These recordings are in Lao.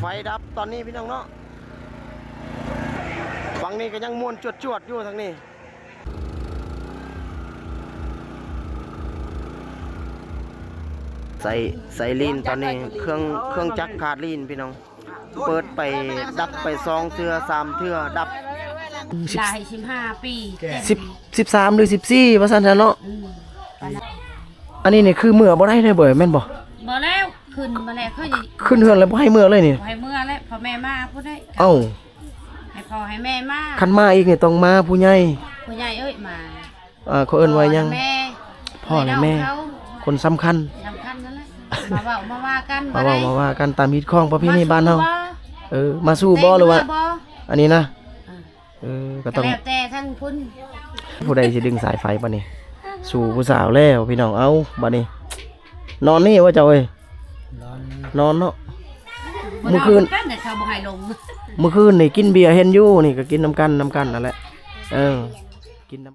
ໄຟດັບຕອນນີ້ພີ່ນ້ອງເນາະ. ຝັ່ງນີ້ກໍຍັງມ່ວນຈວດໆຢູ່ທາງນີ້. ໃສ່ ໃສ່ລີນຕອນນີ້ ເຄື່ອງ ເຄື່ອງຈັກຂາດລີນພີ່ນ້ອງ. ເປີດໄປດັບໄປສອງເທື່ອສາມເທື່ອດັບ. ສິບ ຫຼາຍ ສິບຫ້າປີ ສິບ ສິບສາມ ຫຼື ສິບສີ່ ວ່າຊັ້ນຊະເນາະ. ອືມ ອັນນີ້ນີ້ຄືເມືອບໍ່ໄດ້ເລີຍເບີຍ ແມ່ນບໍ່? ບໍ່ແລ້ວ ຂຶ້ນມາແລ້ວ ຄື ຂຶ້ນເຮືອນແລ້ວບໍ່ໃຫ້ເມືອເລີຍນີ້. ບໍ່ໃຫ້ເມືອແລ້ວ ພໍ່ແມ່ມາພຸ້ນເດ້. ເອົ້າ ໃຫ້ພໍ່ໃຫ້ແມ່ມາ. ຄັນມາອີກນີ້ຕ້ອງມາຜູ້ໃຫຍ່ ຜູ້ໃຫຍ່ເອີຍມາ. ອ່າ ເຂົາເອີ້ນວ່າຫຍັງ? ພໍ່ແລະແມ່ ພໍ່ແລະແມ່ ຄົນສຳຄັນ ສຳຄັນນັ້ນແຫຼະ ມາເວົ້າມາວ່າກັນ ມາເວົ້າມາວ່າກັນຕາມຮີດຄອງປະເພນີບ້ານເຮົາ. ເອີ ມາສູ້ບໍ່ ຫຼືວ່າ ອັນນີ້ນະ? ເອີ ກໍຕ້ອງ ກໍແລ້ວແຕ່ທາງພຸ້ນ ຜູ້ໃດຊິດຶງສາຍໄຟບາດນີ້ ສູ່ຜູ້ສາວແລ້ວພີ່ນ້ອງ. ເອົ້າ ບາດນີ້ນອນນີ້ວ່າເຈົ້າເອີຍ ນອນ ນອນເນາະ. ມື້ຄືນ ມື້ຄືນນີ້ກິນເບຍເຫັນຢູ່ ນີ້ກໍກິນນຳກັນ ນຳກັນນັ້ນແຫຼະ. ເອີ ກິນນຳ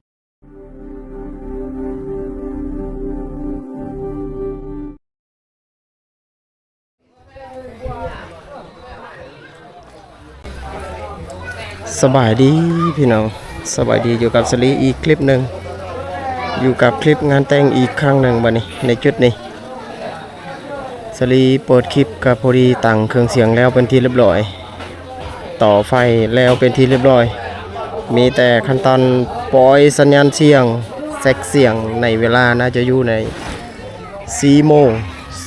ສະບາຍດີພີ່ນ້ອງ ສະບາຍດີ ຢູ່ກັບສາລີອີກຄລິບໜຶ່ງ ຢູ່ກັບຄລິບງານແຕ່ງອີກຄັ້ງໜຶ່ງ. ບາດນີ້ໃນຈຸດນີ້ ສາລີເປີດຄລິບກໍພໍດີຕັ້ງເຄື່ອງສຽງແລ້ວເປັນທີ່ລຽບລ້ອຍ ຕໍ່ໄຟແລ້ວເປັນທີ່ລຽບລ້ອຍ ມີແຕ່ຂັ້ນຕອນປ່ອຍສັນຍານສຽງ ແຊັກສຽງ ໃນເວລາໜ້າຈະຢູ່ໃນສີ່ໂມງ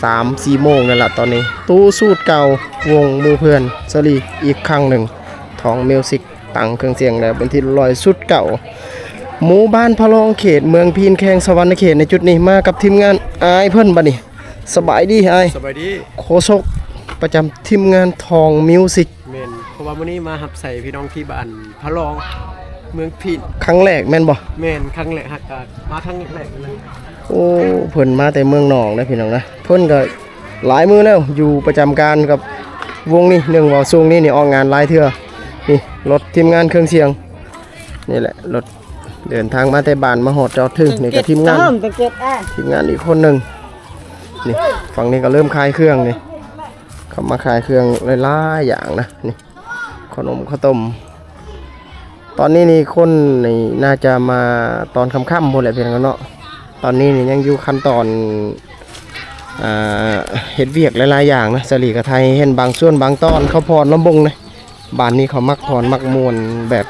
ສາມສີ່ໂມງນັ້ນລະ. ຕອນນີ້ຕູ້ສູດເກົ່າ ວົງໝູ່ເພື່ອນສາລີອີກຄັ້ງໜຶ່ງ ທອງມິວສິກ ຕັ້ງເຄື່ອງສຽງແລ້ວເປັນທີ່ລຽບລ້ອຍ ສູດເກົ່າ ໝູ່ບ້ານພະລອງ ເຂດເມືອງພີນ ແຂວງສະຫວັນນະເຂດ. ໃນຈຸດນີ້ມາກັບທີມງານອ້າຍເພິ່ນ ບາດນີ້ ສະບາຍດີອ້າຍ. ສະບາຍດີ. ໂຄສົກປະຈຳທີມງານທອງມິວສິກ. ແມ່ນ ເພາະວ່າມື້ນີ້ມາຮັບໃຊ້ພີ່ນ້ອງທີ່ບ້ານພະລອງ ເມືອງພີນ ຄັ້ງແລກແມ່ນບໍ່? ແມ່ນ ຄັ້ງແລກ ຫາກະມາຄັ້ງແລກເລີຍ. ໂອ້ ເພິ່ນມາແຕ່ເມືອງນອກເດ້ພີ່ນ້ອງນະ. ເພິ່ນກໍຫຼາຍມື້ແລ້ວ ຢູ່ປະຈຳການກັບວົງນີ້ ເນື່ອງວ່າຊ່ວງນີ້ນີ້ອອກງານຫຼາຍເທື່ອ. ນີ້ລົດທີມງານເຄື່ອງສຽງ ນີ້ແຫຼະ ລົດເດີນທາງມາແຕ່ບ້ານມາຮອດຈອດເຖິງ. ນີ້ກໍທີມງານ ທີມງານອີກຄົນໜຶ່ງ. ນີ້ ຝັ່ງນີ້ກໍເລີ່ມຂາຍເຄື່ອງນີ້ ເຂົາມາຂາຍເຄື່ອງຫຼາຍໆຢ່າງນະ. ນີ້ ເຂົ້າໜົມເຂົ້າຕົ້ມ. ຕອນນີ້ນີ້ຄົນນີ້ໜ້າຈະມາຕອນຄ່ຳໆພຸ້ນແຫຼະພີ່ນ້ອງເນາະ. ຕອນນີ້ນີ້ຍັງຢູ່ຂັ້ນຕອນ ອ່າ ເຮັດວຽກຫຼາຍໆຢ່າງນະ. ສາລີກໍຖ່າຍໃຫ້ເຫັນບາງສ່ວນບາງຕອນ ເຂົາຟ້ອນລຳວົງນະ. ບ້ານນີ້ເຂົາມັກຟ້ອນມັກມ່ວນ ແບບ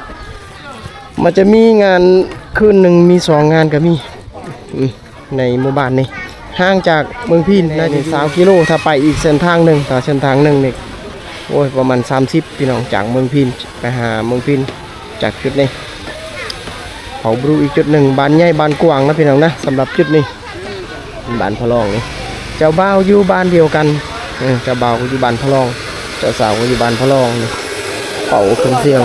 ມັນຈະມີງານ ຄືນໜຶ່ງມີສອງງານກໍມີ. ອືມ ໃນໝູ່ບ້ານນີ້ ຫ່າງຈາກເມືອງພີນໜ້າຈະຊາວກິໂລ. ຖ້າໄປອີກເສັ້ນທາງໜຶ່ງ ຖ້າເສັ້ນທາງໜຶ່ງນີ້ ໂອ້ຍ ປະມານສາມສິບ ພີ່ນ້ອງ ຈາກເມືອງພີນໄປຫາເມືອງພີນ. ຈາກຈຸດນີ້ ເຂົາບຣູອີກຈຸດໜຶ່ງ ບ້ານໃຫຍ່ບ້ານກວ້າງນະພີ່ນ້ອງນະ. ສຳລັບຈຸດນີ້ບ້ານພະລອງນີ້ ເຈົ້າບ່າວຢູ່ບ້ານດຽວກັນ. ເອີ ເຈົ້າບ່າວກໍຢູ່ບ້ານພະລອງ ເຈົ້າສາວກໍຢູ່ບ້ານພະລອງນີ້ ເປົ່າເຄື່ອງສຽງ.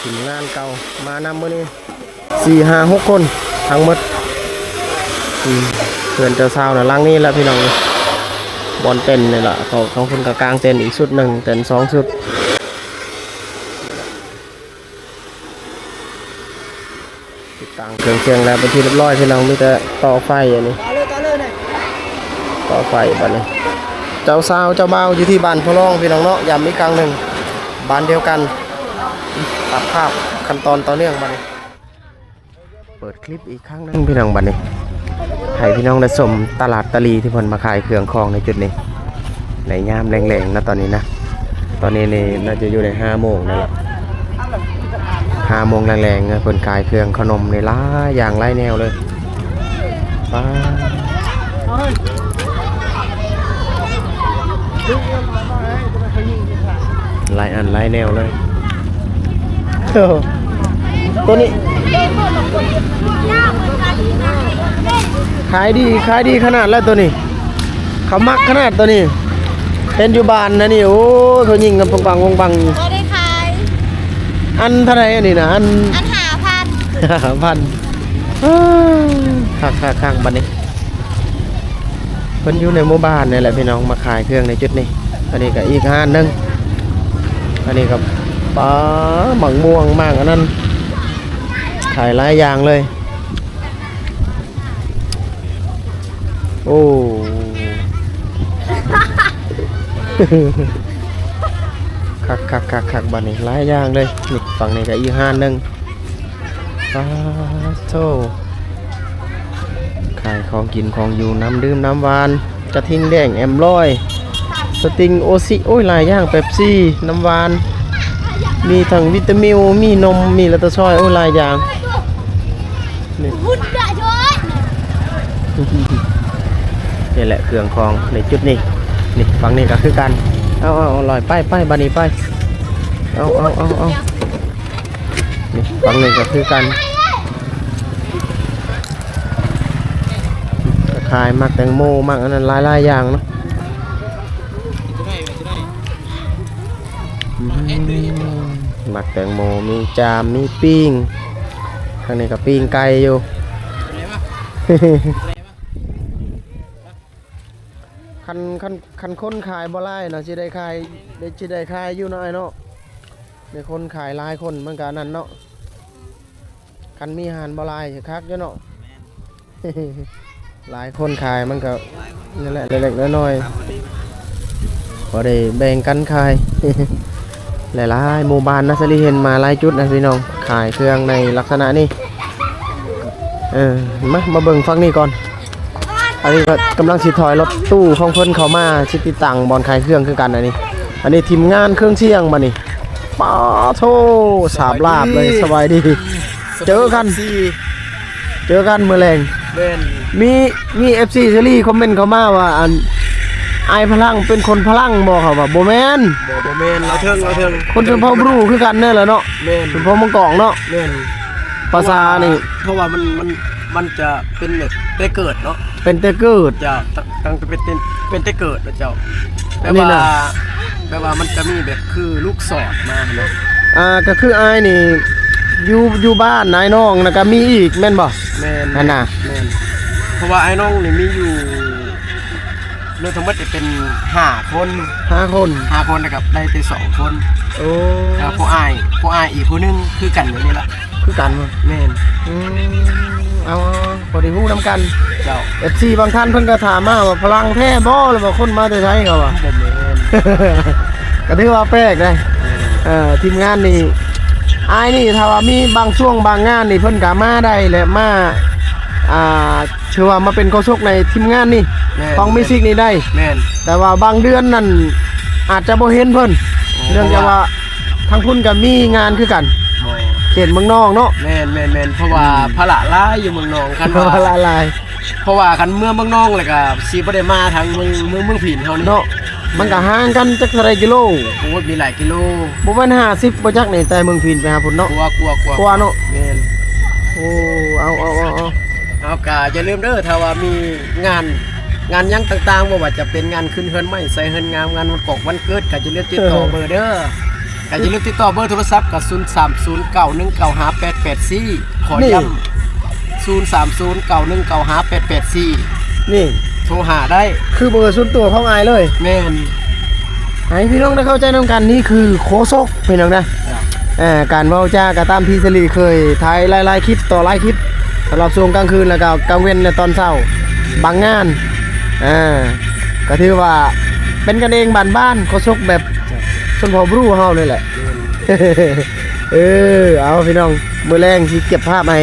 ທີມງານເກົ່າມານຳມື້ນີ້ ສີ່ຫ້າຫົກຄົນທັງໝົດ. ອືມ ເຮືອນເຈົ້າສາວນະຫຼັງນີ້ລະພີ່ນ້ອງ ບ່ອນເຕັ້ນນີ້ລະ. ເຂົາສອງຄົນກໍກາງເຕັ້ນອີກຊຸດໜຶ່ງ ເຕັ້ນສອງຊຸດ. ຕິດຕັ້ງເຄື່ອງສຽງແລ້ວເປັນທີ່ລຽບລ້ອຍພີ່ນ້ອງ ມີແຕ່ຕໍ່ໄຟອັນນີ້ ຕໍ່ໄຟບາດນີ້. ເຈົ້າສາວເຈົ້າບ່າວຢູ່ທີ່ບ້ານພະລອງພີ່ນ້ອງເນາະ ຢ້ຳອີກຄັ້ງໜຶ່ງ ບ້ານດຽວກັນ. ຕັດພາບຂັ້ນຕອນຕໍ່ເນື່ອງບາດນີ້ ເປີດຄລິບອີກຄັ້ງໜຶ່ງພີ່ນ້ອງ ບາດນີ້ ໃຫ້ພີ່ນ້ອງໄດ້ຊົມຕະຫຼາດຕະຫຼີທີ່ເພິ່ນມາຂາຍເຄື່ອງຂອງໃນຈຸດນີ້ ໃນຍາມແລງໆນະ ຕອນນີ້ນະ. ຕອນນີ້ນີ້ໜ້າຈະຢູ່ໃນຫ້າໂມງນັ້ນລະ ຫ້າໂມງແລງໆນະ. ເພິ່ນຂາຍເຄື່ອງຂະໜົມນີ້ຫຼາຍຢ່າງຫຼາຍແນວເລີຍ ປ້າ ຫຼາຍອັນຫຼາຍແນວເລີຍ. ໂອ້ ໂຕນີ້ຂາຍດີ ຂາຍດີຂະໜາດແລ້ວໂຕນີ້ ເຂົາມັກຂະໜາດໂຕນີ້. ເຫັນຢູ່ບ້ານນະນີ້ ໂອ້ຍ ເຂົາຍິງກັນປັງໆ ປັງໆ ບໍ່ໄດ້ຂາຍ. ອັນເທົ່າໃດອັນນີ້ນະ? ອັນ ອັນຫ້າພັນ ຫ້າພັນ. ຄັກໆໆ ບາດນີ້ ເພິ່ນຢູ່ໃນໝູ່ບ້ານນີ້ແຫຼະພີ່ນ້ອງ ມາຂາຍເຄື່ອງໃນຈຸດນີ້. ອັນນີ້ກໍອີກຮ້ານໜຶ່ງ ອັນນີ້ກໍ ປາ ໝາກມ່ວງ ໝາກອັນນັ້ນ ຂາຍຫຼາຍຢ່າງເລີຍ. ໂອ້ ຄັກໆໆໆ ບາດນີ້ຫຼາຍຢ່າງເລີຍ. ນີ້ ຝັ່ງນີ້ກໍອີກຮ້ານໜຶ່ງ. ປາໂທ້ ຂາຍຂອງກິນຂອງຢູ່ ນ້ຳດື່ມນ້ຳຫວານ ກະທິງແດງ ແອມລອຍ ສະຕິງ ໂອຊິ ໂອ້ຍ ຫຼາຍຢ່າງ ເປັບຊີ ນ້ຳຫວານ ມີທັງວິຕາມິວ ມີນົມ ມີລະຕະຊອຍ ໂອ້ຍ ຫຼາຍຢ່າງ. ນີ້ ນີ້ແຫຼະເຄື່ອງຂອງໃນຈຸດນີ້. ນີ້ ຝັ່ງນີ້ກໍຄືກັນ. ເອົາໆໆ ລອຍໄປ ໄປ ບາດນີ້ໄປ. ເອົາໆໆໆ ນີ້ ຝັ່ງນີ້ກໍຄືກັນ ກໍຂາຍໝາກແຕງໂມ ໝາກອັນນັ້ນຫຼາຍໆຢ່າງເນາະ. ອືມ ໝາກແຕງໂມ ມີຈາມ ມີປີ້ງ ທາງນີ້ກໍປີ້ງໄກ່ຢູ່. ຄັນ ຄັນ ຄັນຄົນຂາຍບໍ່ຫຼາຍນະ ຊິໄດ້ຂາຍ ຊິໄດ້ຂາຍຢູ່ເນາະ ອ້າຍເນາະ. ມີຄົນຂາຍຫຼາຍຄົນ ມັນກໍອັນນັ້ນເນາະ. ຄັນມີຮ້ານບໍ່ຫຼາຍຊິຄັກຢູ່ເນາະ. ແມ່ນ ຫຼາຍຄົນຂາຍມັນກໍນັ້ນແຫຼະ ເລັກໆນ້ອຍໆ ພໍໄດ້ແບ່ງກັນຂາຍ. ຫຼາຍໆໝູ່ບ້ານນະ ສາລີເຫັນມາຫຼາຍຈຸດນະພີ່ນ້ອງ ຂາຍເຄື່ອງໃນລັກສະນະນີ້. ເອີ ມາ ມາເບິ່ງຝັ່ງນີ້ກ່ອນ. ອັນນີ້ກໍກຳລັງຊິຖອຍລົດຕູ້ຂອງເພິ່ນເຂົ້າມາ ຊິຕິດຕັ້ງບ່ອນຂາຍເຄື່ອງຄືກັນ. ອັນນີ້ ອັນນີ້ທີມງານເຄື່ອງສຽງບັດນີ້. ປາໂທ້ ສາບລາບເລີຍ. ສະບາຍດີ ເຈີກັນ ເຈີກັນມື້ແລງ. ແມ່ນ ມີ ມີເອັຟຊີສາລີຄອມເມັນເຂົ້າມາວ່າ ອັນ ອ້າຍພະລັງເປັນຄົນພະລັງບໍ່? ເຂົາວ່າບໍ່ແມ່ນ ບໍ່ ບໍ່ແມ່ນ ລາວເທິງ ລາວເທິງ ຄົນຊົນເຜົ່າບຣູຄືກັນແນ່ລະເນາະ. ແມ່ນ ຊົນເຜົ່າມັງກອງເນາະ. ແມ່ນ ພາສານີ້ ເພາະວ່າ ເພາະວ່າມັນ ມັນ ມັນຈະເປັນແບບແຕ່ເກີດເນາະ ເປັນແຕ່ເກີດ ເຈົ້າ ຕັ້ງ ຕັ້ງແຕ່ເປັນ ເປັນແຕ່ເກີດນະເຈົ້າ. ແບບວ່າ ອັນນີ້ນະ ແບບວ່າມັນຈະມີແບບຄືລູກສອດມາເນາະ. ອ່າ ກໍຄືອ້າຍນີ້ຢູ່ ຢູ່ບ້ານອ້າຍນ້ອງນະ ກໍມີອີກແມ່ນບໍ່? ແມ່ນ ຫັ້ນນະ ແມ່ນ ເພາະວ່າອ້າຍນ້ອງນີ້ມີຢູ່ ລວມທັງໝົດຈະເປັນຫ້າຄົນ ຫ້າຄົນ ຫ້າຄົນ ແລ້ວກໍໄດ້ແຕ່ສອງຄົນ. ໂອ້ ແລ້ວຜູ້ອ້າຍ ຜູ້ອ້າຍອີກຜູ້ໜຶ່ງຄືກັນແບບນີ້ລະ ຄືກັນບໍ່? ແມ່ນ ອືມ ເອົາໆ ພໍໄດ້ຮູ້ນຳກັນ. ເຈົ້າ ເອັຟຊີບາງທ່ານເພິ່ນກໍຖາມມາວ່າ ພະລັງແທ້ບໍ່ ຫຼືວ່າຄົນມາແຕ່ໃສ ເຂົາວ່າ. ບໍ່ແມ່ນ ກໍຖືວ່າແປກໄດ໋. ແມ່ນ ເອີ ທີມງານນີ້ ອ້າຍນີ້ ຖ້າວ່າມີບາງຊ່ວງບາງງານນີ້ ເພິ່ນກໍມາໄດ້ແຫຼະ ມາ ອ່າ ຖືວ່າມາເປັນໂຄສົກໃນທີມງານນີ້ ແມ່ນ ຂອງມິວສິກນີ້ໄດ້. ແມ່ນ ແຕ່ວ່າບາງເດືອນນັ້ນອາດຈະບໍ່ເຫັນເພິ່ນ ໂອ້ ເນື່ອງຈາກວ່າ ເພາະວ່າ ທາງພຸ້ນກໍມີງານຄືກັນ ໂອ້ ເຂດເມືອງນອງເນາະ. ແມ່ນໆໆ ເພາະວ່າ ອືມ ພາລະຫຼາຍຢູ່ເມືອງນອງ ຄັນວ່າ ພາລະຫຼາຍ ເພາະວ່າຄັນເມືອງ ເມືອງນອງແລ້ວກໍຊິບໍ່ໄດ້ມາທາງເມືອງ ເມືອງ ເມືອງພີນເຮົານີ້ເນາະ. ມັນກໍຫ່າງກັນຈັກເທົ່າໃດກິໂລ? ໂອ້ຍ ມີຫຼາຍກິໂລ ບໍ່ແມ່ນຫ້າສິບບໍ່ຈັກນີ້ ແຕ່ເມືອງພີນໄປຫາພຸ້ນເນາະ. ກວ່າ ກວ່າ ກວ່າ ກວ່າເນາະ. ແມ່ນ ໂອ້ ເອົາ ເອົາ ເອົາ ເອົາ ເອົາ ກໍຢ່າລືມເດີ ຖ້າວ່າມີງານ ງານຫຍັງຕ່າງໆ ບໍ່ວ່າຈະເປັນງານຂຶ້ນເຮືອນໃໝ່ ໃສ່ເຮືອນງາມ ງານວັນກອກວັນເກີດ ກໍຢ່າລືມຕິດຕໍ່ເບີເດີ ກໍຢ່າລືມຕິດຕໍ່ເບີໂທລະສັບ ກໍ ສູນສາມສູນ ເກົ້າໜຶ່ງເກົ້າຫ້າ ແປດແປດສີ່ ຂໍຢ້ຳ ສູນສາມສູນ ເກົ້າໜຶ່ງເກົ້າຫ້າ ແປດແປດສີ່ ນີ້ ໂທຫາໄດ້ ຄືເບີສ່ວນຕົວຂອງອ້າຍເລີຍ. ແມ່ນ ໃຫ້ພີ່ນ້ອງໄດ້ເຂົ້າໃຈນຳກັນ ນີ້ຄືໂຄສົກພີ່ນ້ອງນະ. ເອີ ການເວົ້າຈາກໍຕາມທີ່ສາລີເຄີຍຖ່າຍຫຼາຍໆຄລິບຕໍ່ຫຼາຍຄລິບ ສຳລັບຊ່ວງກາງຄືນ ແລ້ວກໍກາງເວັນ ແລະ ຕອນເຊົ້າ ບາງງານ ເອີ ກໍຖືວ່າເປັນກັນເອງບ້ານໆ ໂຄສົກແບບຊົນເຜົ່າບຣູເຮົານີ້ແຫຼະ. ເອີ ເອົາພີ່ນ້ອງ ມື້ແລງຊິເກັບພາບໃຫ້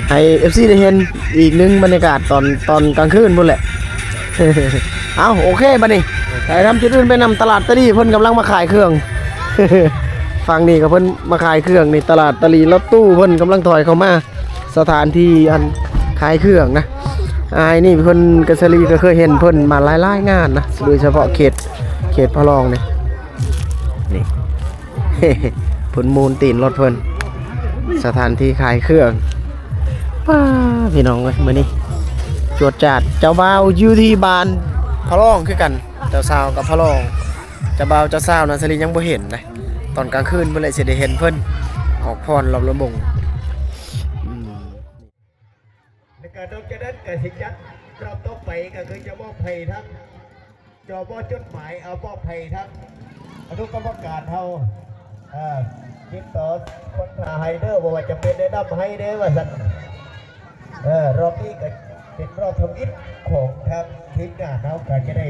ໃຫ້ເອັຟຊີໄດ້ເຫັນອີກໜຶ່ງບັນຍາກາດຕອນ ຕອນກາງຄືນພຸ້ນແຫຼະ. ເອົາ ໂອເຄ ບັດນີ້ໄປນຳຈຸດອື່ນ ໄປນຳຕະຫຼາດຕາລີ ເພິ່ນກຳລັງມາຂາຍເຄື່ອງ. ຝັ່ງນີ້ກໍເພິ່ນມາຂາຍເຄື່ອງນີ້ ຕະຫຼາດຕາລີ ລົດຕູ້ເພິ່ນກຳລັງຖອຍເຂົ້າມາ ສະຖານທີ່ອັນຂາຍເຄື່ອງນະ. ອ້າຍນີ້ເພິ່ນ ກະສາລີກໍເຄີຍເຫັນເພິ່ນມາຫຼາຍໆງານນະ ໂດຍສະເພາະເຂດ ເຂດພະລອງນີ້. ນີ້ ເພິ່ນມູນຕີນລົດເພິ່ນ ສະຖານທີ່ຂາຍເຄື່ອງ. ປ້າ ພີ່ນ້ອງເອີຍ ມື້ນີ້ຈວດຈາດ. ເຈົ້າບ່າວຢູ່ທີ່ບ້ານພະລອງຄືກັນ ເຈົ້າສາວກັບພະລອງ. ເຈົ້າບ່າວເຈົ້າສາວນະ ສາລີຍັງບໍ່ເຫັນນະ ຕອນກາງຄືນພຸ້ນແຫຼະ ຊິໄດ້ເຫັນເພິ່ນອອກພອນລອບລຳວົງ. ອືມ ແລະກະນອກຈາກນັ້ນກະຊິຈັດລອບຕໍ່ໄປ ກະຄືຈະມອບໃຫ້ທັງ ຈອບອດຈົດໝາຍ ເອົາມອບໃຫ້ທັງອະນຸກຳມະການເຮົາ ເອີ ຕິດຕໍ່ຄົນຖ້າໄຮເດີ ບໍ່ວ່າຈະເປັນແນະນຳໄຮແດ່ວ່າຊັ້ນ. ເອີ ລອບນີ້ກະ ເປັນຮອບທຳອິດຂອງທາງທີມງານເຮົາກໍຈະໄດ້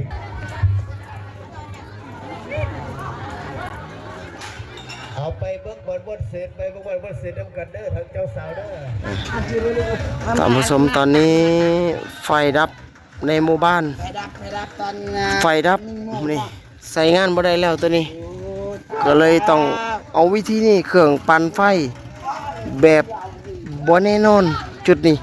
ເອົາໄປເບິ່ງບ່ອນມ່ວນຊື່ນ ໄປເບິ່ງບ່ອນມ່ວນຊື່ນນຳກັນເດີ ທາງເຈົ້າສາວເດີ. ທ່ານຜູ້ຊົມ ຕອນນີ້ໄຟດັບໃນໝູ່ບ້ານ ໄຟດັບ ໄຟດັບຕອນ ໄຟດັບ ໜຶ່ງໂມງ ນີ້ ໃຊ້ງານບໍ່ໄດ້ແລ້ວໂຕນີ້ ໂອ້ຍ ກໍເລີຍຕ້ອງເອົາວິທີນີ້ ເຄື່ອງປັ່ນໄຟແບບບໍ່ແນ່ນອນ ຈຸດນີ້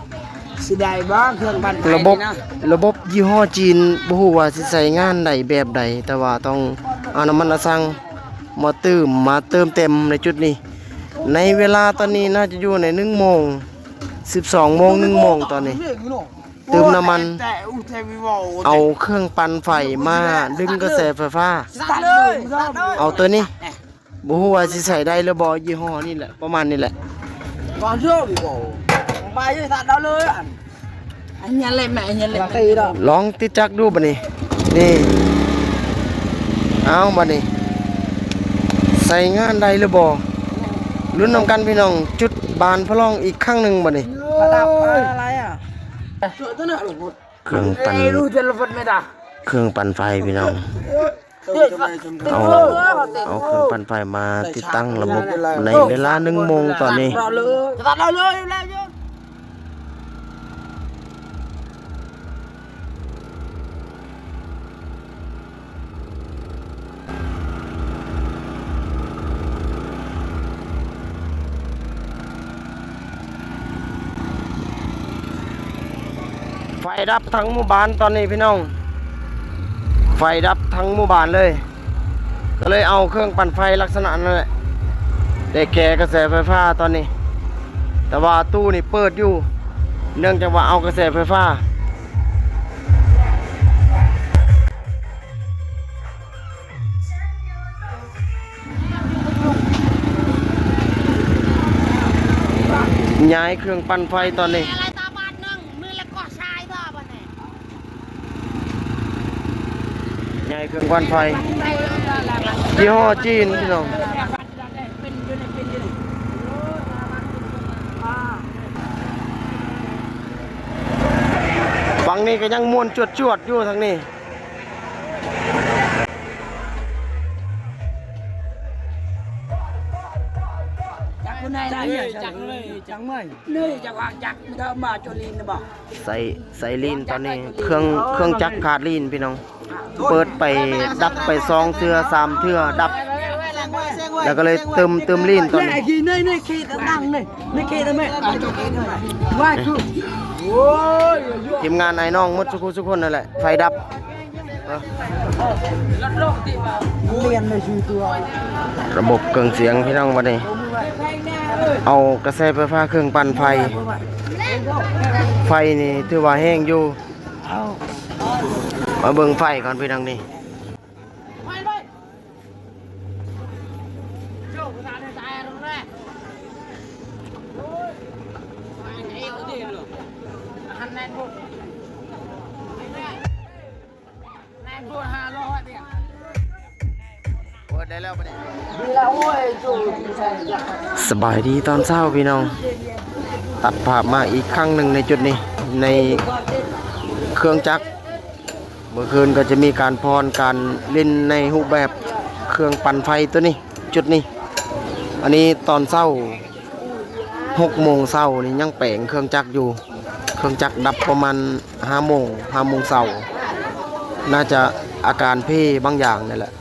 ຊິໄດ້ບໍ່ເຄື່ອງປັ່ນໄຟ ລະບົບ ນີ້ນະ ລະບົບຍີ່ຫໍ້ຈີນ ບໍ່ຮູ້ວ່າຊິໃຊ້ງານໄດ້ແບບໃດ ແຕ່ວ່າຕ້ອງເອົານ້ຳມັນອາຊັງມາຕື່ມ ມາເຕີມເຕັມໃນຈຸດນີ້ ໃນເວລາຕອນນີ້ໜ້າຈະຢູ່ໃນໜຶ່ງໂມງ ສິບສອງໂມງ ໜຶ່ງໂມງຕອນນີ້ ຕື່ມນ້ຳມັນ ເອົາເຄື່ອງປັ່ນໄຟມາດຶງກະແສໄຟຟ້າ ເອົາໂຕນີ້ ບໍ່ຮູ້ວ່າຊິໃຊ້ໄດ້ຫຼືບໍ່ ຍີ່ຫໍ້ນີ້ແຫຼະ ປະມານນີ້ແຫຼະ ລອງຕິດຈັກດູບັດນີ້ ນີ້ ເອົາບັດນີ້ ໃຊ້ງານໄດ້ຫຼືບໍ່ ລຸ້ນນຳກັນພີ່ນ້ອງ ຈຸດບານພະລອງອີກຄັ້ງໜຶ່ງບັດນີ້. ເຄື່ອງປັ່ນ ເຄື່ອງປັ່ນໄຟພີ່ນ້ອງ ເອົາ ເອົາເຄື່ອງປັ່ນໄຟມາຕິດຕັ້ງລະບົບໃນເວລາໜຶ່ງໂມງຕອນນີ້. ໄຟດັບທັງໝູ່ບ້ານຕອນນີ້ພີ່ນ້ອງ ໄຟດັບທັງໝູ່ບ້ານເລີຍ ກໍເລີຍເອົາເຄື່ອງປັ່ນໄຟລັກສະນະນັ້ນແຫຼະ ໄດ້ແກ່ກະແສໄຟຟ້າຕອນນີ້ ແຕ່ວ່າຕູ້ນີ້ເປີດຢູ່ ເນື່ອງຈາກວ່າເອົາກະແສໄຟຟ້າ ຍ້າຍເຄື່ອງປັ່ນໄຟຕອນນີ້ ຍ້າຍເຄື່ອງປັ່ນໄຟ ຍີ່ຫໍ້ຈີນພີ່ນ້ອງ ຝັ່ງນີ້ກໍຍັງມ່ວນຈວດໆຢູ່ທາງນີ້. ຈັກເລີຍ ຈັກເລີຍ ຈັກເລີຍ ຈັກ ໃສ່ ໃສ່ລີນຕອນນີ້ ເຄື່ອງ ເຄື່ອງຈັກຂາດລີນພີ່ນ້ອງ ເປີດໄປດັບໄປສອງເທື່ອສາມເທື່ອດັບ ແລ້ວກໍເລີຍເຕີມ ເຕີມລີນຕອນນີ້ ທີມງານອ້າຍນ້ອງໝົດສູ່ຜູ້ສູ່ຄົນນັ້ນແຫຼະ ໄຟດັບ. ລະບົບເຄື່ອງສຽງພີ່ນ້ອງບັດນີ້ ເອົາກະແສໄຟຟ້າເຄື່ອງປັ່ນໄຟ ໄຟນີ້ຖືວ່າແຮງຢູ່ ມາເບິ່ງໄຟກ່ອນພີ່ນ້ອງນີ້ ເປີດໄດ້ແລ້ວບັດນີ້ ສະບາຍດີຕອນເຊົ້າພີ່ນ້ອງ ຕັດພາບມາອີກຄັ້ງໜຶ່ງໃນຈຸດນີ້ ໃນເຄື່ອງຈັກ ເມື່ອຄືນກໍຈະມີການຟ້ອນການຫຼິ້ນໃນຮູບແບບເຄື່ອງປັ່ນໄຟໂຕນີ້ ຈຸດນີ້ ອັນນີ້ຕອນເຊົ້າ ຫົກໂມງເຊົ້ານີ້ຍັງແປງເຄື່ອງຈັກຢູ່ ເຄື່ອງຈັກດັບປະມານຫ້າໂມງ ຫ້າໂມງເຊົ້າ ໜ້າຈະອາການເພບາງຢ່າງນີ້ແຫຼະ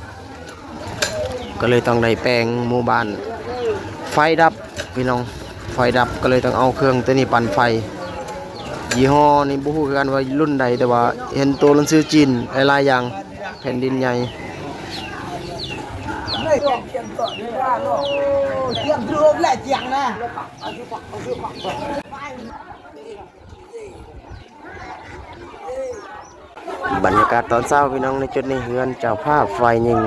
ກໍເລີຍຕ້ອງໄດ້ແປງໝູ່ບ້ານ ໄຟດັບພີ່ນ້ອງ ໄຟດັບ ກໍເລີຍຕ້ອງເອົາເຄື່ອງໂຕນີ້ປັ່ນໄຟ ຍີ່ຫໍ້ນີ້ບໍ່ຮູ້ຄືກັນວ່າລຸ້ນໃດ ແຕ່ວ່າເຫັນໂຕໜັງສືຈີນຫຼາຍໆຢ່າງ ແຜ່ນດິນໃຫຍ່ ບັນຍາກາດຕອນເຊົ້າພີ່ນ້ອງ ໃນຈຸດນີ້ເຮືອນເຈົ້າພາບຝ່າຍຍິງ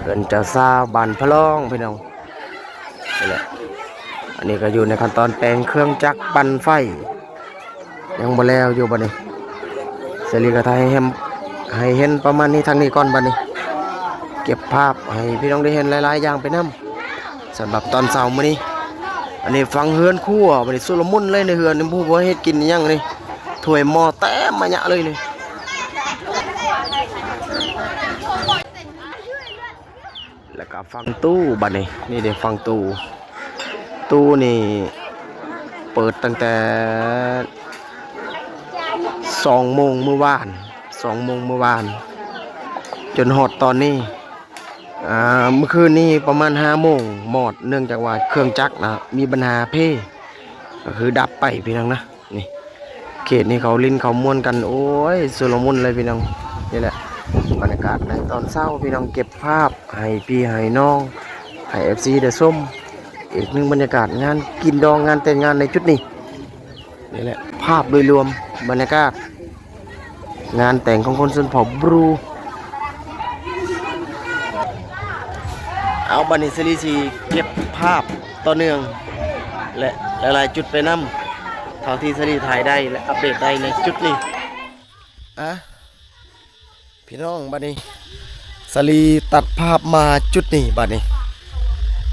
ເຮືອນເຈົ້າສາວບ້ານພະລອງພີ່ນ້ອງ ນີ້ແຫຼະ ອັນນີ້ກໍຢູ່ໃນຂັ້ນຕອນແປງເຄື່ອງຈັກປັ່ນໄຟ ຍັງບໍ່ແລ້ວຢູ່ບັດນີ້ ສາລີກໍຖ່າຍໃຫ້ເຫັນ ໃຫ້ເຫັນປະມານນີ້ ທາງນີ້ກ່ອນບັດນີ້ ເກັບພາບໃຫ້ພີ່ນ້ອງໄດ້ເຫັນຫຼາຍໆຢ່າງໄປນຳ ສຳລັບຕອນເຊົ້າມື້ນີ້ ອັນນີ້ຝັ່ງເຮືອນຄົວ ບັດນີ້ຊຸລະມຸນເລີຍໃນເຮືອນ ບໍ່ຮູ້ວ່າເຮັດກິນອີ່ຫຍັງນີ້ ຖ້ວຍໝໍ້ເຕັມມາຍະເລີຍນີ້. ແລ້ວກໍຝັ່ງຕູ້ບັດນີ້ ນີ້ເດ້ຝັ່ງຕູ້ ຕູ້ນີ້ເປີດຕັ້ງແຕ່ສອງໂມງມື້ວານ ສອງໂມງມື້ວານ ຈົນຮອດຕອນນີ້. ອ່າ ມື້ຄືນນີ້ປະມານຫ້າໂມງມອດ ເນື່ອງຈາກວ່າເຄື່ອງຈັກນະມີບັນຫາເພ ກໍຄືດັບໄປພີ່ນ້ອງນະ. ນີ້ ເຂດນີ້ເຂົາຫຼິ້ນເຂົາມ່ວນກັນ ໂອ້ຍ ຊຸລະມຸນເລີຍພີ່ນ້ອງ. ນີ້ແຫຼະບັນຍາກາດໃນຕອນເຊົ້າ ພີ່ນ້ອງເກັບພາບໃຫ້ພີ່ໃຫ້ນ້ອງ ໃຫ້ເອັຟຊີໄດ້ຊົມ ອີກໜຶ່ງບັນຍາກາດງານກິນດອງ ງານແຕ່ງງານໃນຈຸດນີ້. ນີ້ແຫຼະພາບໂດຍລວມບັນຍາກາດ ງານແຕ່ງຂອງຄົນຊົນເຜົ່າບຣູ. ເອົາ ບັດນີ້ສາລີຊິເກັບພາບຕໍ່ເນື່ອງ ແລະ ຫຼາຍໆຈຸດໄປນຳ ເທົ່າທີ່ສາລີຖ່າຍໄດ້ ແລະ ອັບເດດໄດ້ໃນຈຸດນີ້. ອ່ະ ພີ່ນ້ອງ ບັດນີ້ສາລີຕັດພາບມາຈຸດນີ້ ບັດນີ້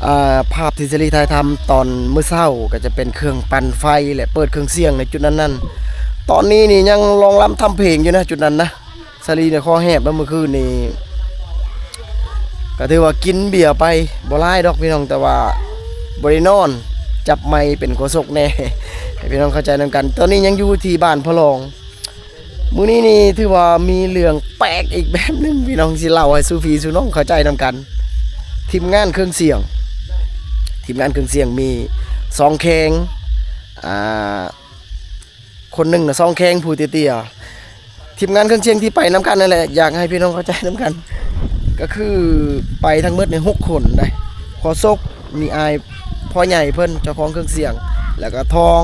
ອ່າ ພາບທີ່ສາລີຖ່າຍທຳຕອນມື້ເຊົ້າ ກໍຈະເປັນເຄື່ອງປັ່ນໄຟ ແລະ ເປີດເຄື່ອງສຽງໃນຈຸດນັ້ນໆ. ຕອນນີ້ນີ້ຍັງຮ້ອງລຳທຳເພງຢູ່ນະ ຈຸດນັ້ນນະ. ສາລີນີ້ຄໍແຮບແລ້ວ ມື້ຄືນນີ້ກໍຖືວ່າກິນເບຍໄປບໍ່ຫຼາຍດອກພີ່ນ້ອງ ແຕ່ວ່າບໍ່ໄດ້ນອນ ຈັບໄມເປັນໂຄສົກແດ່ ໃຫ້ພີ່ນ້ອງເຂົ້າໃຈນຳກັນ. ຕອນນີ້ຍັງຢູ່ທີ່ບ້ານພະລອງ. ມື້ນີ້ນີ້ຖືວ່າມີເລື່ອງແປກອີກແບບໜຶ່ງ ພີ່ນ້ອງ ຊິເລົ່າໃຫ້ສູ່ພີ່ສູ່ນ້ອງເຂົ້າໃຈນຳກັນ. ທີມງານເຄື່ອງສຽງ ທີມງານເຄື່ອງສຽງມີສອງແຂງ ອ່າ ຄົນໜຶ່ງນະສອງແຂງ ຜູ້ເຕ້ຍໆ. ທີມງານເຄື່ອງສຽງທີ່ໄປນຳກັນນັ້ນແຫຼະ ຢາກໃຫ້ພີ່ນ້ອງເຂົ້າໃຈນຳກັນ ກໍຄືໄປທັງໝົດນີ້ຫົກຄົນໄດ໋. ໂຄສົກ ມີອ້າຍພໍ່ໃຫຍ່ເພິ່ນເຈົ້າຂອງເຄື່ອງສຽງ ແລ້ວກໍທອງ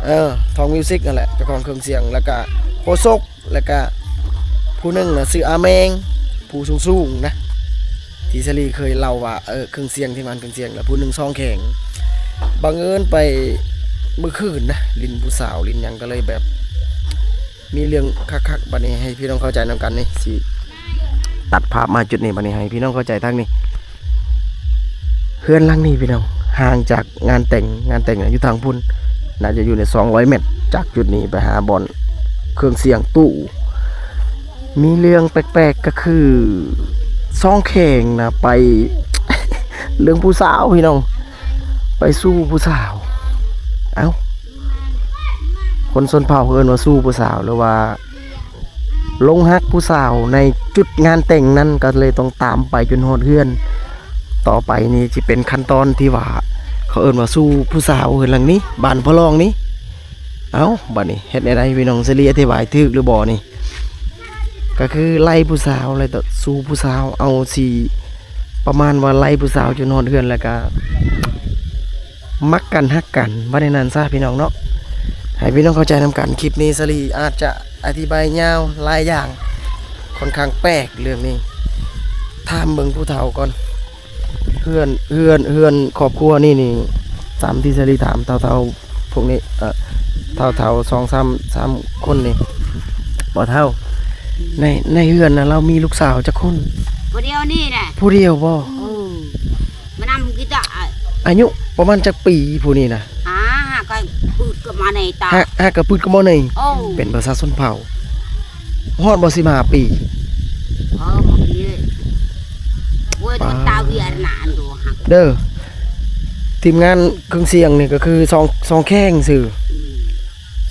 ເອີ ທອງມິວສິກນັ້ນແຫຼະເຈົ້າຂອງເຄື່ອງສຽງ ແລ້ວກໍໂຄສົກ ແລ້ວກະຜູ້ໜຶ່ງນະຊື່ອາແມງ ຜູ້ສູງໆນະ ທີ່ສາລີເຄີຍເລົ່າວ່າ ເອີ ເຄື່ອງສຽງ ທີມງານເຄື່ອງສຽງ ແລ້ວຜູ້ໜຶ່ງສອງແຂງ. ບັງເອີນໄປມື້ຄືນນະ ຫຼິ້ນຜູ້ສາວຫຼິ້ນຫຍັງ ກໍເລີຍແບບມີເລື່ອງຄັກໆ. ບັດນີ້ໃຫ້ພີ່ນ້ອງເຂົ້າໃຈນຳກັນນີ້ ຊິຕັດພາບມາຈຸດນີ້ ບັດນີ້ໃຫ້ພີ່ນ້ອງເຂົ້າໃຈທາງນີ້. ເຮືອນຫຼັງນີ້ພີ່ນ້ອງ ຫ່າງຈາກງານແຕ່ງ ງານແຕ່ງຢູ່ທາງພຸ້ນ ໜ້າຈະຢູ່ໃນສອງຮ້ອຍແມັດ ຈາກຈຸດນີ້ໄປຫາບ່ອນເຄື່ອງສຽງຕູ້. ມີເລື່ອງແປກໆ ກໍຄືສອງແຂງນະໄປເລື່ອງຜູ້ສາວພີ່ນ້ອງ ໄປສູ່ຜູ້ສາວ. ເອົ້າ ຄົນຊົນເຜົ່າເອີ້ນວ່າສູ່ຜູ້ສາວ ຫຼືວ່າ ຫຼົງຮັກຜູ້ສາວໃນຈຸດງານແຕ່ງນັ້ນ ກໍເລີຍຕ້ອງຕາມໄປຈົນຮອດເຮືອນ. ຕໍ່ໄປນີ້ຊິເປັນຂັ້ນຕອນທີ່ວ່າ ເຂົາເອີ້ນວ່າສູ່ຜູ້ສາວເຮືອນຫຼັງນີ້ ບ້ານພໍ່ລອງນີ້. ເອົ້າ ບັດນີ້ເຮັດແນວໃດພີ່ນ້ອງ ສາລີອະທິບາຍຖືກຫຼືບໍ່ນີ້? ກໍຄືໄລ່ຜູ້ສາວ ແລ້ວກໍສູ່ຜູ້ສາວ ເອົາຊິປະມານວ່າໄລ່ຜູ້ສາວຈົນຮອດເຮືອນ ແລ້ວກໍ ມັກກັນຮັກກັນ ວ່າແນວນັ້ນຊະພີ່ນ້ອງເນາະ. ໃຫ້ພີ່ນ້ອງເຂົ້າໃຈນຳກັນ ຄລິບນີ້ສາລີອາດຈະອະທິບາຍຍາວຫຼາຍຢ່າງ ຄ່ອນຂ້າງແປກເລື່ອງນີ້. ຖາມເບິ່ງຜູ້ເຖົ້າກ່ອນ ເຮືອນ ເຮືອນ ເຮືອນຄອບຄົວນີ້ນີ້ ຕາມທີ່ສາລີຖາມເຖົ້າໆພວກນີ້ ເອີ ເຖົ້າໆສອງສາມ ສາມຄົນນີ້ ບໍ່ເຖົ້າ ໃນ ໃນເຮືອນນະ ລາວມີລູກສາວຈັກຄົນ? ຜູ້ດຽວນີ້ແຫຼະ ຜູ້ດຽວບໍ່? ເອີ ມານຳກິຕະ ອາຍຸປະມານຈັກປີຜູ້ນີ້ນະ? ຫາ ຫາກະພືດກະມາໃນຕາ ຫາ ຫາກະພືດກະມາໃນ ໂອ້ ເປັນພາສາຊົນເຜົ່າ ຮອດບໍ່ສິບຫ້າປີ? ເອີ ມັນເລີຍ ໂອ້ຍ ປາ ຕາວຽນນາອັນໂດ ເດີ ທີມງານເຄື່ອງສຽງນີ້ກະຄືສອງ ສອງແຂງຊື່ ອືມ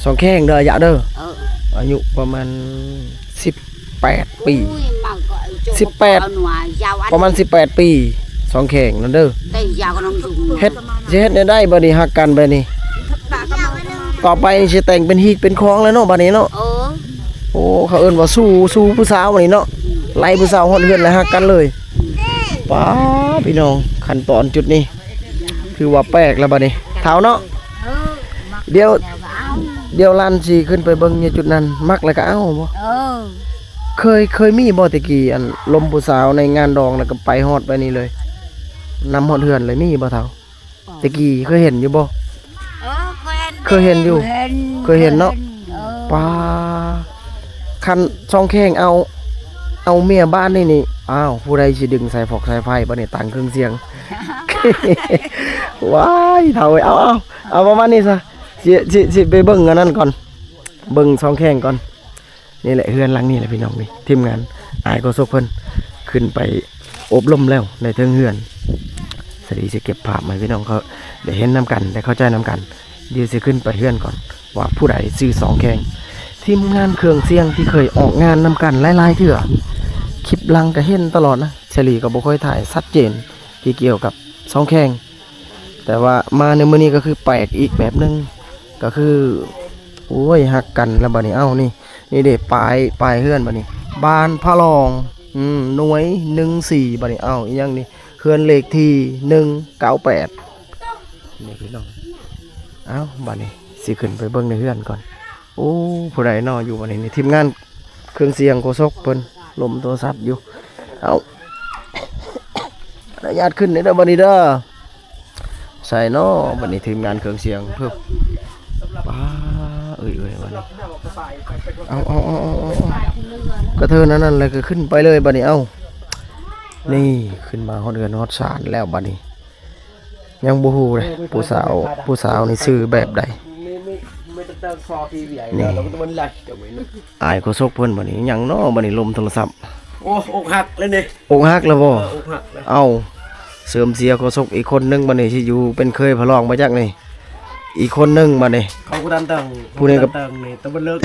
ສອງແຂງເດີ ອາຍະເດີ ເອີ ອາຍຸປະມານສິບ ແປດປີ ໂອ້ຍ ມັນກໍ ສິບແປດ ປະມານສິບແປດປີ ສອງແຂງນັ້ນເດີ ເຮັດ ຊິເຮັດແນວໃດບັດນີ້ ຮັກກັນແບບນີ້ ຕໍ່ໄປນີ້ຊິແຕ່ງເປັນຮີດເປັນຄອງແລ້ວເນາະ ບັດນີ້ເນາະ ເອີ ໂອ້ ເຂົາເອີ້ນວ່າສູ່ ສູ່ຜູ້ສາວນີ້ເນາະ ໄລ່ຜູ້ສາວຮອດເຮືອນແລ້ວຮັກກັນເລີຍ ປາ ພີ່ນ້ອງ ຂັ້ນຕອນຈຸດນີ້ ຖືວ່າແປກແລ້ວບັດນີ້ ເຖົ້າເນາະ ເອີ ດຽວ ດຽວຫຼານຊິຂຶ້ນໄປເບິ່ງຢູ່ຈຸດນັ້ນ ມັກແລ້ວກໍເອົາບໍ່? ເອີ ເຄີຍ ເຄີຍມີບໍ່ແຕ່ກີ້ ອັນ ລົມຜູ້ສາວໃນງານດອງ ແລ້ວກໍໄປຮອດໄປນີ້ເລີຍ ນຳຮອດເຮືອນເລີຍ ມີບໍ່ເຖົ້າ? ແຕ່ກີ້ເຄີຍເຫັນຢູ່ບໍ່? ເອີ ເຄີຍເຫັນ ເຄີຍເຫັນຢູ່ ເຄີຍເຫັນເນາະ ເອີ ປາ ຄັນສອງແຂງເອົາ ເອົາເມຍບ້ານນີ້ນີ້ ອ້າວ ຜູ້ໃດຊິດຶງສາຍຟອກສາຍໄຟບັດນີ້ ຕັ້ງເຄື່ອງສຽງ ວ້າຍ ເຖົ້າເອີຍ ເອົາ ເອົາ ເອົາປະມານນີ້ຊະ ຊິ ຊິ ຊິໄປເບິ່ງອັນນັ້ນກ່ອນ ເບິ່ງຊ່ອງແຂ້ງກ່ອນ. ນີ້ແຫຼະເຮືອນຫຼັງນີ້ແຫຼະພີ່ນ້ອງນີ້ ທີມງານອ້າຍໂຄສົກເພິ່ນຂຶ້ນໄປອົບຮົມແລ້ວໃນເທິງເຮືອນ. ສາລີຊິເກັບພາບໃຫ້ພີ່ນ້ອງເຂົາໄດ້ເຫັນນຳກັນ ໄດ້ເຂົ້າໃຈນຳກັນ. ດຽວຊິຂຶ້ນໄປເຮືອນກ່ອນວ່າຜູ້ໃດຊື່ຊ່ອງແຂ້ງ. ທີມງານເຄື່ອງສຽງທີ່ເຄີຍອອກງານນຳກັນຫຼາຍໆເທື່ອ ຄລິບຫຼັງກໍເຫັນຕະຫຼອດນະ. ສາລີກໍບໍ່ຄ່ອຍຖ່າຍຊັດເຈນທີ່ກ່ຽວກັບຊ່ອງແຂ້ງ ແຕ່ວ່າມາໃນມື້ນີ້ກໍຄືແປກອີກແບບໜຶ່ງ ກໍຄື ໂອ້ຍ ຮັກກັນແລ້ວບັດນີ້. ເອົ້າ ນີ້ ນີ້ເດ້ ປ້າຍ ປ້າຍເຮືອນບັດນີ້ ບ້ານພະລອງ ອືມ ໜ່ວຍໜຶ່ງສີ່ ບັດນີ້. ເອົ້າ ອີຫຍັງນີ້ ເຮືອນເລກທີໜຶ່ງເກົ້າແປດ ນີ້ພີ່ນ້ອງ. ເອົ້າ ບັດນີ້ຊິຂຶ້ນໄປເບິ່ງໃນເຮືອນກ່ອນ. ໂອ້ ຜູ້ໃດນໍຢູ່ບັດນີ້? ນີ້ທີມງານເຄື່ອງສຽງໂຄສົກເພິ່ນລົມໂທລະສັບຢູ່. ເອົ້າ ອະນຸຍາດຂຶ້ນເດີບັດນີ້ເດີ. ໃສ່ນໍບັດນີ້ ທີມງານເຄື່ອງສຽງເພິ່ນ ປ້າ ເອີຍໆ ບັດນີ້. ເອົາໆໆໆ ກະເທີນອັນນັ້ນແຫຼະ ກະຂຶ້ນໄປເລີຍບັດນີ້. ເອົ້າ ນີ້ຂຶ້ນມາຮອດເຮືອນຮອດຊານແລ້ວບັດນີ້. ຍັງບໍ່ຮູ້ເດ້ ຜູ້ສາວ ຜູ້ສາວນີ້ຊື່ແບບໃດ. ນີ້ ອ້າຍໂຄສົກເພິ່ນບັດນີ້ ຫຍັງນໍບັດນີ້ ລົມໂທລະສັບ. ໂອ້ ອົກຫັກແລ້ວນີ້. ອົກຫັກແລ້ວບໍ່? ເອີ ອົກຫັກແລ້ວ. ເອົ້າ ເສີມເສຍໂຄສົກອີກຄົນໜຶ່ງບັດນີ້ ຊິຢູ່ເປັນເຂີຍພະລອງບໍ່ຈັກນີ້. ອີກຄົນໜຶ່ງບັດນີ້ ເຂົາກໍດັນຕັ້ງ ຜູ້ນີ້ກໍ ຕະເບັນເລີກ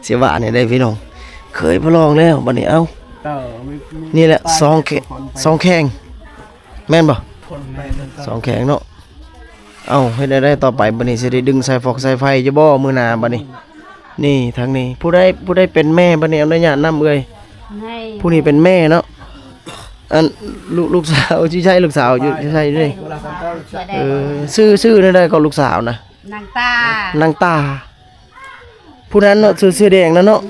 ຊິວ່າແນວໃດພີ່ນ້ອງ ເຂີຍພະລອງແລ້ວບັດນີ້. ເອົ້າ ນີ້ແຫຼະ ຊ່ອງແຂ້ງ ຊ່ອງແຂ້ງ ແມ່ນບໍ່? ຊ່ອງແຂ້ງເນາະ. ເອົ້າ ເຮັດແນວໃດຕໍ່ໄປບັດນີ້ ຊິໄດ້ດຶງສາຍຟອກສາຍໄຟຢູ່ບໍ່ມື້ໜ້າບັດນີ້? ນີ້ທາງນີ້ ຜູ້ໃດ ຜູ້ໃດເປັນແມ່ບັດນີ້ ອະນຸຍາດນຳເອື້ອຍ. ຜູ້ນີ້ເປັນແມ່ເນາະ. ອັນ ລູກ ລູກສາວ ຢູ່ໃສ? ລູກສາວຢູ່ໃສນີ້? ເອີ ຊື່ ຊື່ແນວໃດກໍລູກສາວນະ? ນາງຕາ ນາງຕາ. ຜູ້ນັ້ນເນາະ ເສື້ອ ເສື້ອແດງນັ້ນເນາະ.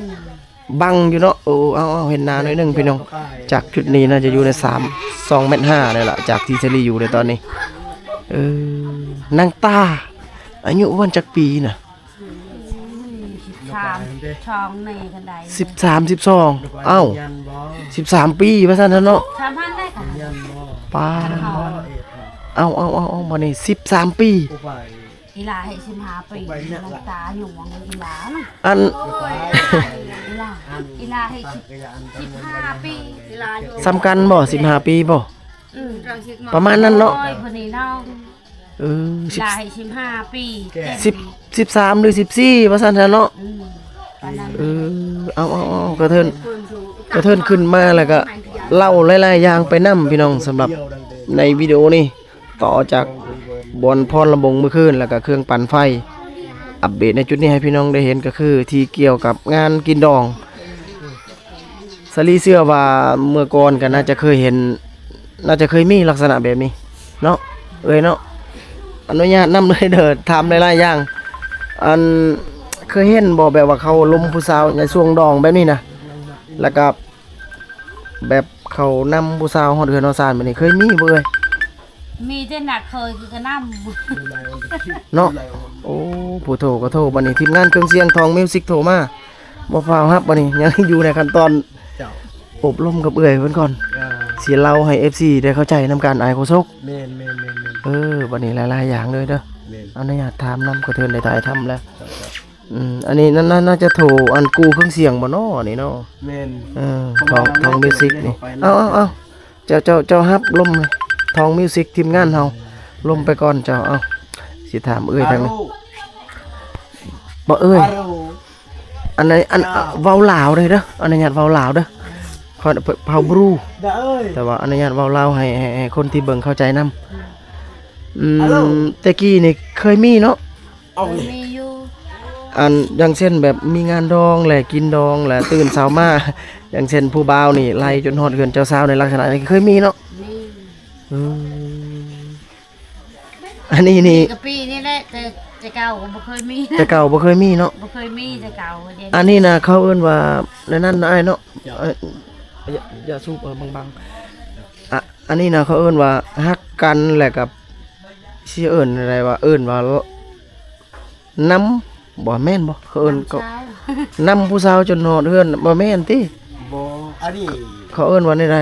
ບັງຢູ່ເນາະ. ໂອ້ ເອົາ ເອົາ ເຫັນໜ້າໜ້ອຍໜຶ່ງພີ່ນ້ອງ. ຈາກຈຸດນີ້ໜ້າຈະຢູ່ໃນສາມ ສອງແມັດຫ້ານີ້ລະ ຈາກທີ່ສາລີຢູ່ໃນຕອນນີ້. ເອີ ນາງຕາ ອາຍຸປະມານຈັກປີນະ? ສິບສາມ ສິບສອງ ເອົ້າ ສິບສາມປີວ່າຊັ້ນເນາະ. ປາ ເອົາ ເອົາ ເອົາ ເອົາ ບັດນີ້ສິບສາມປີ. ອີຫຼາໃຫ້ສິບຫ້າປີ ນ້ຳຕາຫຍວງອີຫຼານະ. ອັນ ອີຫຼາ ອີຫຼາໃຫ້ສິບ ສິບຫ້າປີ ອີຫຼາຢູ່ ສ່ຳກັນບໍ່? ສິບຫ້າປີບໍ່? ອືມ ປະມານນັ້ນເນາະ. ໂອ້ຍ ຜູ້ນີ້ເນາະ. ເອີ ສິບ ອີຫຼາໃຫ້ສິບຫ້າປີ ສິບ ສິບສາມ ຫຼື ສິບສີ່ ວ່າຊັ້ນຊະເນາະ. ອືມ ປານນັ້ນ. ເອີ ເອົາ ເອົາ ເອົາ ກະເທີນ ກະເທີນຂຶ້ນມາແລ້ວກະເລົ່າຫຼາຍໆຢ່າງໄປນຳ ພີ່ນ້ອງ. ສຳລັບໃນວິດີໂອນີ້ ຕໍ່ຈາກບ່ອນຟ້ອນລຳວົງມື້ຄືນ ແລ້ວກະເຄື່ອງປັ່ນໄຟ ອັບເດດໃນຈຸດນີ້ໃຫ້ພີ່ນ້ອງໄດ້ເຫັນ ກໍຄືທີ່ກ່ຽວກັບງານກິນດອງ. ສາລີເຊື່ອວ່າເມື່ອກ່ອນກໍໜ້າຈະເຄີຍເຫັນ ໜ້າຈະເຄີຍມີລັກສະນະແບບນີ້ເນາະ ເອີຍເນາະ. ອະນຸຍາດນຳເລີຍເດີ ຖາມຫຼາຍໆຢ່າງ. ອັນ ເຄີຍເຫັນບໍ່ ແບບວ່າເຂົາລົມຜູ້ສາວໃນຊ່ວງດອງແບບນີ້ນະ ແລ້ວກໍ ແບບເຂົານຳຜູ້ສາວຮອດເຮືອນຮອດຊານແບບນີ້ ເຄີຍມີບໍ່ເອີຍ? ມີແຕ່ໜັກເຄີຍຄືກະນຳເນາະ. ໂອ້ ຜູ້ໂທກໍໂທ. ບັດນີ້ທີມງານເຄື່ອງສຽງທອງມິວສິກໂທມາ ບໍ່ຟ້າວຮັບ. ບັດນີ້ຍັງຢູ່ໃນຂັ້ນຕອນ ເຈົ້າ ອົບຮົມກັບເອື້ອຍເພິ່ນກ່ອນ ເອີ ຊິເລົ່າໃຫ້ເອັຟຊີໄດ້ເຂົ້າໃຈນຳກັນ ອ້າຍໂຄສົກ. ແມ່ນໆໆໆ ເອີ ບັດນີ້ຫຼາຍໆຢ່າງເລີຍເດີ. ແມ່ນ ອະນຸຍາດຖາມນຳ ກະເທີນໄດ້ຖ່າຍທຳແລ້ວ. ເຈົ້າໆ ອືມ ອັນນີ້ໜ້າ ໜ້າ ໜ້າຈະໂທອັນກູ້ເຄື່ອງສຽງບໍ່ນໍ ອັນນີ້ນໍ? ແມ່ນ ເອີ ເພາະວ່າທອງ ທອງມິວສິກນີ້. ເອົາ ເອົາ ເອົາ ເຈົ້າ ເຈົ້າ ເຈົ້າຮັບລົມທອງມິວສິກທີມງານເຮົາ ລົມໄປກ່ອນເຈົ້າ. ເອົາ ຊິຖາມເອື້ອຍທາງນີ້ ບໍ່ເອື້ອຍ? ອັນໃດ ອັນ ເວົ້າລາວໄດ້ເດີ ອະນຸຍາດເວົ້າລາວເດີ. ເພາະ ເພາະບຣູ ແຕ່ວ່າອະນຸຍາດເວົ້າລາວໃຫ້ ໃຫ້ ໃຫ້ຄົນທີ່ເບິ່ງເຂົ້າໃຈນຳ. ອືມ ແຕ່ກີ້ນີ້ເຄີຍມີເນາະ? ເອີ ມີຢູ່ ອັນ ຢ່າງເຊັ່ນແບບມີງານດອງແຫຼະ ກິນດອງແຫຼະ ຕື່ນເຊົ້າມາ ຢ່າງເຊັ່ນຜູ້ບ່າວນີ້ໄລ່ຈົນຮອດເຮືອນເຈົ້າສາວໃນລັກສະນະນີ້ ເຄີຍມີເນາະ? ມີ. ອືມ ອັນນີ້ນີ້ ກະປີນີ້ແຫຼະ ແຕ່ ແຕ່ເກົ່າກໍບໍ່ເຄີຍມີ ແຕ່ເກົ່າບໍ່ເຄີຍມີເນາະ? ບໍ່ເຄີຍມີແຕ່ເກົ່າ. ອັນນີ້ນະ ເຂົາເອີ້ນວ່າ ໃນນັ້ນນະອ້າຍເນາະ. ເອີ ຢ່າ ຢ່າສູບ ເອີ ບັງໆ. ອະ ອັນນີ້ນະ ເຂົາເອີ້ນວ່າຮັກກັນ ແລ້ວກໍ ຊິເອີ້ນແນວໃດວະ ເອີ້ນວ່ານຳ ບໍ່ແມ່ນບໍ່? ເຂົາເອີ້ນ ນຳຜູ້ສາວ ນຳຜູ້ສາວຈົນຮອດເຮືອນ ບໍ່ແມ່ນຕິ? ບໍ່ ອັນນີ້ ເຂົາເອີ້ນວ່າແນວໃດ?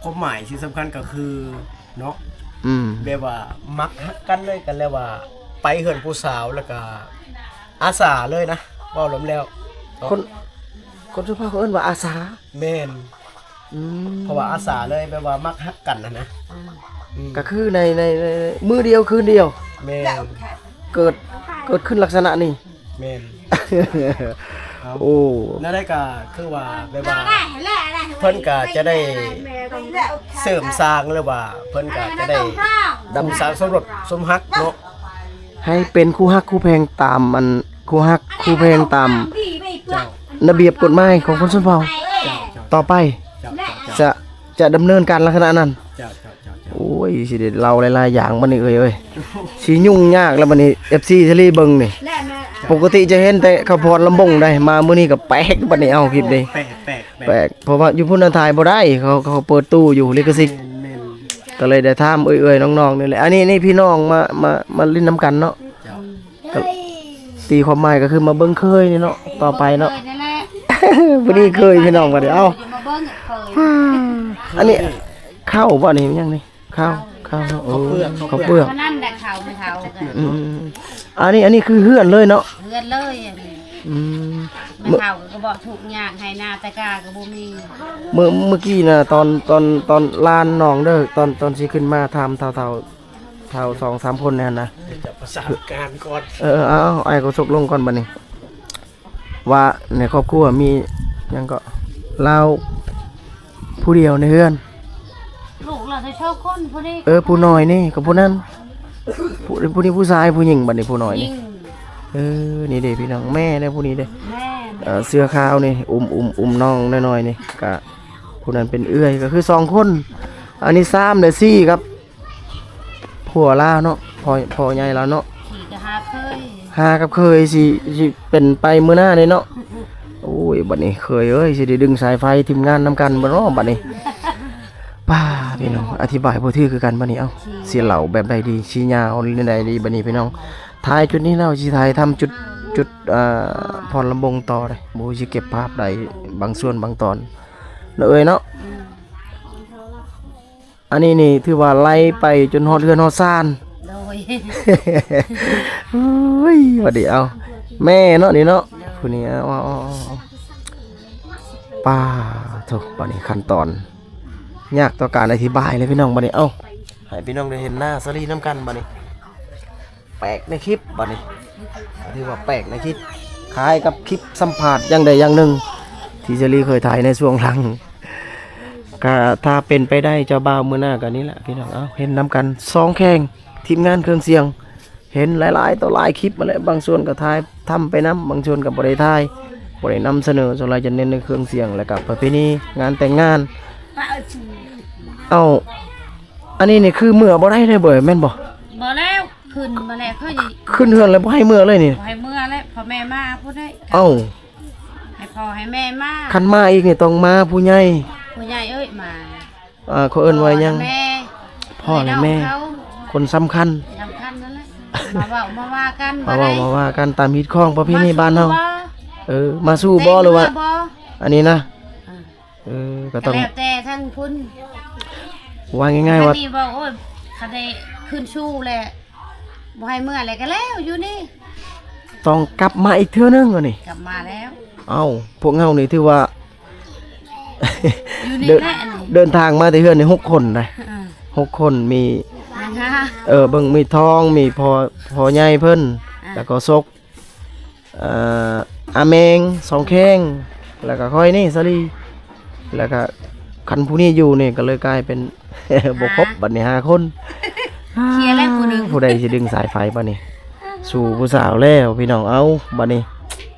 ຄວາມໝາຍທີ່ສຳຄັນກໍຄືເນາະ ອືມ ແບບວ່າມັກຮັກກັນເລີຍ ກໍແລ້ວວ່າໄປເຮືອນຜູ້ສາວ ແລ້ວກໍອາສາເລີຍນະ. ເວົ້າລວມແລ້ວ ຄົນ ຄົນຊົນເຜົ່າເຂົາເອີ້ນວ່າອາສາ. ແມ່ນ ອືມ ເພາະວ່າອາສາເລີຍ ແບບວ່າມັກຮັກກັນຫັ້ນນະ. ອືມ ອືມ ກໍຄືໃນ ໃນ ໃນມື້ດຽວຄືນດຽວ. ແມ່ນ ເກີດ ເກີດຂຶ້ນລັກສະນະນີ້. ແມ່ນ ເອົ້າ ໂອ້ ແນວໃດກໍຄືວ່າ ແບບວ່າ ເພິ່ນກໍຈະໄດ້ເສີມສ້າງ ຫຼືວ່າເພິ່ນກໍຈະໄດ້ ດຳ ສາງສົມລົດສົມຮັກເນາະ ໃຫ້ເປັນຄູ່ຮັກຄູ່ແພງຕາມອັນ ຄູ່ຮັກຄູ່ແພງຕາມ ເຈົ້າ ລະບຽບກົດໝາຍຂອງຄົນຊົນເຜົ່າ. ເຈົ້າ ເຈົ້າ ຕໍ່ໄປ ເຈົ້າ ເຈົ້າ ຈະ ຈະດຳເນີນການລັກສະນະນັ້ນ. ເຈົ້າ ເຈົ້າ ເຈົ້າ ເຈົ້າ ໂອ້ຍ ຊິໄດ້ເລົ່າຫຼາຍໆຢ່າງບັດນີ້ເອີຍ ເອີຍ ຊິຫຍຸ້ງຍາກແລ້ວບັດນີ້ ເອັຟຊີ ສາລີເບິ່ງນີ້. ແລະມາ ປົກກະຕິຈະເຫັນແຕ່ຂະພອນລຳວົງໃດ໋ ມາມື້ນີ້ກໍແປກບັດນີ້ ເອົາ ຄລິບນີ້ ແປກ ແປກ ແປກ ເພາະວ່າຢູ່ພຸ້ນນະຖ່າຍບໍ່ໄດ້ ເຂົາ ເຂົາເປີດຕູ້ຢູ່ ລິຂະສິດ. ແມ່ນ ແມ່ນ ກໍເລີຍໄດ້ຖາມເອື້ອຍໆນ້ອງໆນີ້ແຫຼະ. ອັນນີ້ ນີ້ພີ່ນ້ອງມາ ມາ ມາຫຼິ້ນນຳກັນເນາະ. ເຈົ້າ ກໍຕີຄວາມໝາຍກໍຄືມາເບິ່ງເຂີຍນີ້ເນາະ ຕໍ່ໄປເນາະ ເຂີຍນີ້ແຫຼະ ຜູ້ນີ້ເຂີຍພີ່ນ້ອງບັດນີ້. ເອົ້າ ມາເບິ່ງເຂີຍ ອັນນີ້ເຂົ້າບໍ່ນີ້ ຫຍັງນີ້ ເຂົ້າ ເຂົ້າ ເຂົ້າ ໂອ້ ເຂົ້າເປືອກ ເຂົ້າເປືອກ ເຂົ້າເປືອກ ອັນນັ້ນແຫຼະເຂົ້າ ແມ່ເຖົ້າ ອືມ ອັນນີ້ ອັນນີ້ຄືເຮືອນເລີຍເນາະ ເຮືອນເລີຍ ອັນນີ້ ອືມ ແມ່ເຖົ້າກໍບໍ່ທຸກຍາກ ໄຮ່ນາແຕ່ກາກໍບໍ່ມີ. ເມື່ອ ເມື່ອກີ້ນະ ຕອນ ຕອນ ຕອນຫຼານນ້ອງເດີ ຕອນ ຕອນຊິຂຶ້ນມາຖາມເຖົ້າໆ ເຖົ້າສອງສາມຄົນນີ້ຫັ້ນນະ ຈະປະສານການກ່ອນ. ເອີ ເອົາ ອ້າຍກໍຕົກລົງກ່ອນບັດນີ້ ວ່າໃນຄອບຄົວມີຫຍັງເກາະ ລາວຜູ້ດຽວໃນເຮືອນ ລູກລາວແຕ່ສອງຄົນ ຜູ້ນີ້ ເອີ ຜູ້ນ້ອຍນີ້ກັບຜູ້ນັ້ນ ຜູ້ ຜູ້ນີ້ຜູ້ຊາຍ ຜູ້ຍິງ ບັດນີ້ຜູ້ນ້ອຍນີ້ ຍິງ ເອີ ນີ້ເດ້ພີ່ນ້ອງ ແມ່ເດ້ ຜູ້ນີ້ເດ້ ແມ່ ເອີ ເສື້ອຂາວນີ້ ອຸ້ມ ອຸ້ມ ອຸ້ມນ້ອງນ້ອຍໆນີ້ ກະຜູ້ນັ້ນເປັນເອື້ອຍ ກໍຄືສອງຄົນ ອັນນີ້ສາມ ແລະ ສີ່ ກັບ ຜົວລາວເນາະ ພໍ່ ພໍ່ໃຫຍ່ລາວເນາະ ສີ່ກໍຫ້າເຄີຍ ຫ້າກັບເຄີຍ ຊິ ຊິເປັນໄປມື້ໜ້າເດ້ເນາະ. ໂອ້ຍ ບັດນີ້ເຄີຍເອີຍ ຊິໄດ້ດຶງສາຍໄຟທີມງານນຳກັນບໍ່ເນາະບັດນີ້. ປ້າ ພີ່ນ້ອງ ອະທິບາຍບໍ່ຖືກຄືກັນບັດນີ້. ເອົ້າ ຊິເລົ່າແບບໃດດີ ຊິຍາວແນວໃດດີບັດນີ້ພີ່ນ້ອງ. ຖ່າຍຈຸດນີ້ແລ້ວ ຊິຖ່າຍທຳຈຸດ ຈຸດ ອ່າ ພອນລຳວົງຕໍ່ເດ້ ບໍ່ຮູ້ຊິເກັບພາບໃດບາງສ່ວນບາງຕອນເນາະເອີຍເນາະ. ອັນນີ້ນີ້ຖືວ່າໄລ່ໄປຈົນຮອດເຮືອນຮອດຊານ. ໂດຍ ໂອ້ຍ ບັດນີ້ ເອົ້າ ແມ່ເນາະນີ້ເນາະ ໂດຍ ຜູ້ນີ້ ເອົາ ເອົາ ເອົາ ເອົາ ປ້າໂທ້ ບັດນີ້ຂັ້ນຕອນຍາກຕໍ່ການອະທິບາຍເລີຍພີ່ນ້ອງ. ບັດນີ້ ເອົ້າ ໃຫ້ພີ່ນ້ອງໄດ້ເຫັນໜ້າສາລີນຳກັນບັດນີ້. ແປກໃນຄລິບບັດນີ້ ຖືວ່າແປກໃນຄລິບ ຄ້າຍກັບຄລິບສຳພາດຢ່າງໃດຢ່າງໜຶ່ງ ທີ່ສາລີເຄີຍຖ່າຍໃນຊ່ວງຫຼັງ. ກະຖ້າເປັນໄປໄດ້ ເຈົ້າບ່າວມື້ໜ້າກະນີ້ແຫຼະພີ່ນ້ອງ. ເອົ້າ ເຫັນນຳກັນສອງແຂງ ທີມງານເຄື່ອງສຽງ ເຫັນຫຼາຍໆຕໍ່ຫຼາຍຄລິບມາແລ້ວ ບາງສ່ວນກະຖ່າຍທຳໄປນຳ ບາງສ່ວນກະບໍ່ໄດ້ຖ່າຍ ບໍ່ໄດ້ນຳສະເໜີ. ສ່ວນຫຼາຍຈະເນັ້ນໃນເຄື່ອງສຽງ ແລະກະປະເພນີງານແຕ່ງງານ. ເອົ້າ ອັນນີ້ນີ້ຄືເມືອບໍ່ໄດ້ເລີຍເບີ ແມ່ນບໍ່? ບໍ່ແລ້ວ ຂຶ້ນມາແລ້ວ ຄື ຂຶ້ນເຮືອນແລ້ວບໍ່ໃຫ້ເມືອເລີຍນີ້? ບໍ່ໃຫ້ເມືອແລ້ວ ພໍ່ແມ່ມາພຸ້ນເດ້. ເອົ້າ ໃຫ້ພໍ່ໃຫ້ແມ່ມາ ຄັນມາອີກນີ້ຕ້ອງມາຜູ້ໃຫຍ່ ຜູ້ໃຫຍ່ເອີຍມາ. ອ່າ ເຂົາເອີ້ນວ່າຫຍັງ? ພໍ່ແລະແມ່ ພໍ່ແລະແມ່ ຄົນສຳຄັນ ສຳຄັນນັ້ນແຫຼະ ມາເວົ້າມາວ່າກັນ ມາເວົ້າມາວ່າກັນຕາມຮີດຄອງປະເພນີບ້ານເຮົາ. ເອີ ມາສູ່ບໍ່ ຫຼືວ່າ ອັນນີ້ນະ? ເອີ ກໍຕ້ອງ ແລ້ວແຕ່ທາງພຸ້ນ ວ່າງ່າຍໆວ່າ ຄັນນີ້ບອກ ໂອ້ຍ ຄັນໄດ້ຂຶ້ນສູ່ແລ້ວ ບໍ່ໃຫ້ເມືອແລ້ວກໍແລ້ວຢູ່ນີ້ ຕ້ອງກັບມາອີກເທື່ອໜຶ່ງອັນນີ້ ກັບມາແລ້ວ. ເອົ້າ ພວກເຮົານີ້ຖືວ່າ ຢູ່ນີ້ແຫຼະ ເດີນທາງມາແຕ່ເຮືອນນີ້ຫົກຄົນນະ ເອີ ຫົກຄົນ ມີ ເອີ ເບິ່ງ ມີທອງ ມີພໍ່ ພໍ່ໃຫຍ່ເພິ່ນ ອ່າ ແລ້ວກໍສົກ ເອີ ອາແມງ ສອງແຂງ ແລ້ວກໍຂ້ອຍນີ້ ສາລີ ແລ້ວກໍຄັນຜູ້ນີ້ຢູ່ນີ້ກໍເລີຍກາຍເປັນ ບໍ່ຄົບ ອ່າ ບັດນີ້ຫ້າຄົນ. ເຄຍແລ້ວຜູ້ໜຶ່ງ ຜູ້ໃດຊິດຶງສາຍໄຟບັດນີ້ ສູ່ຜູ້ສາວແລ້ວພີ່ນ້ອງ. ເອົ້າ ບັດນີ້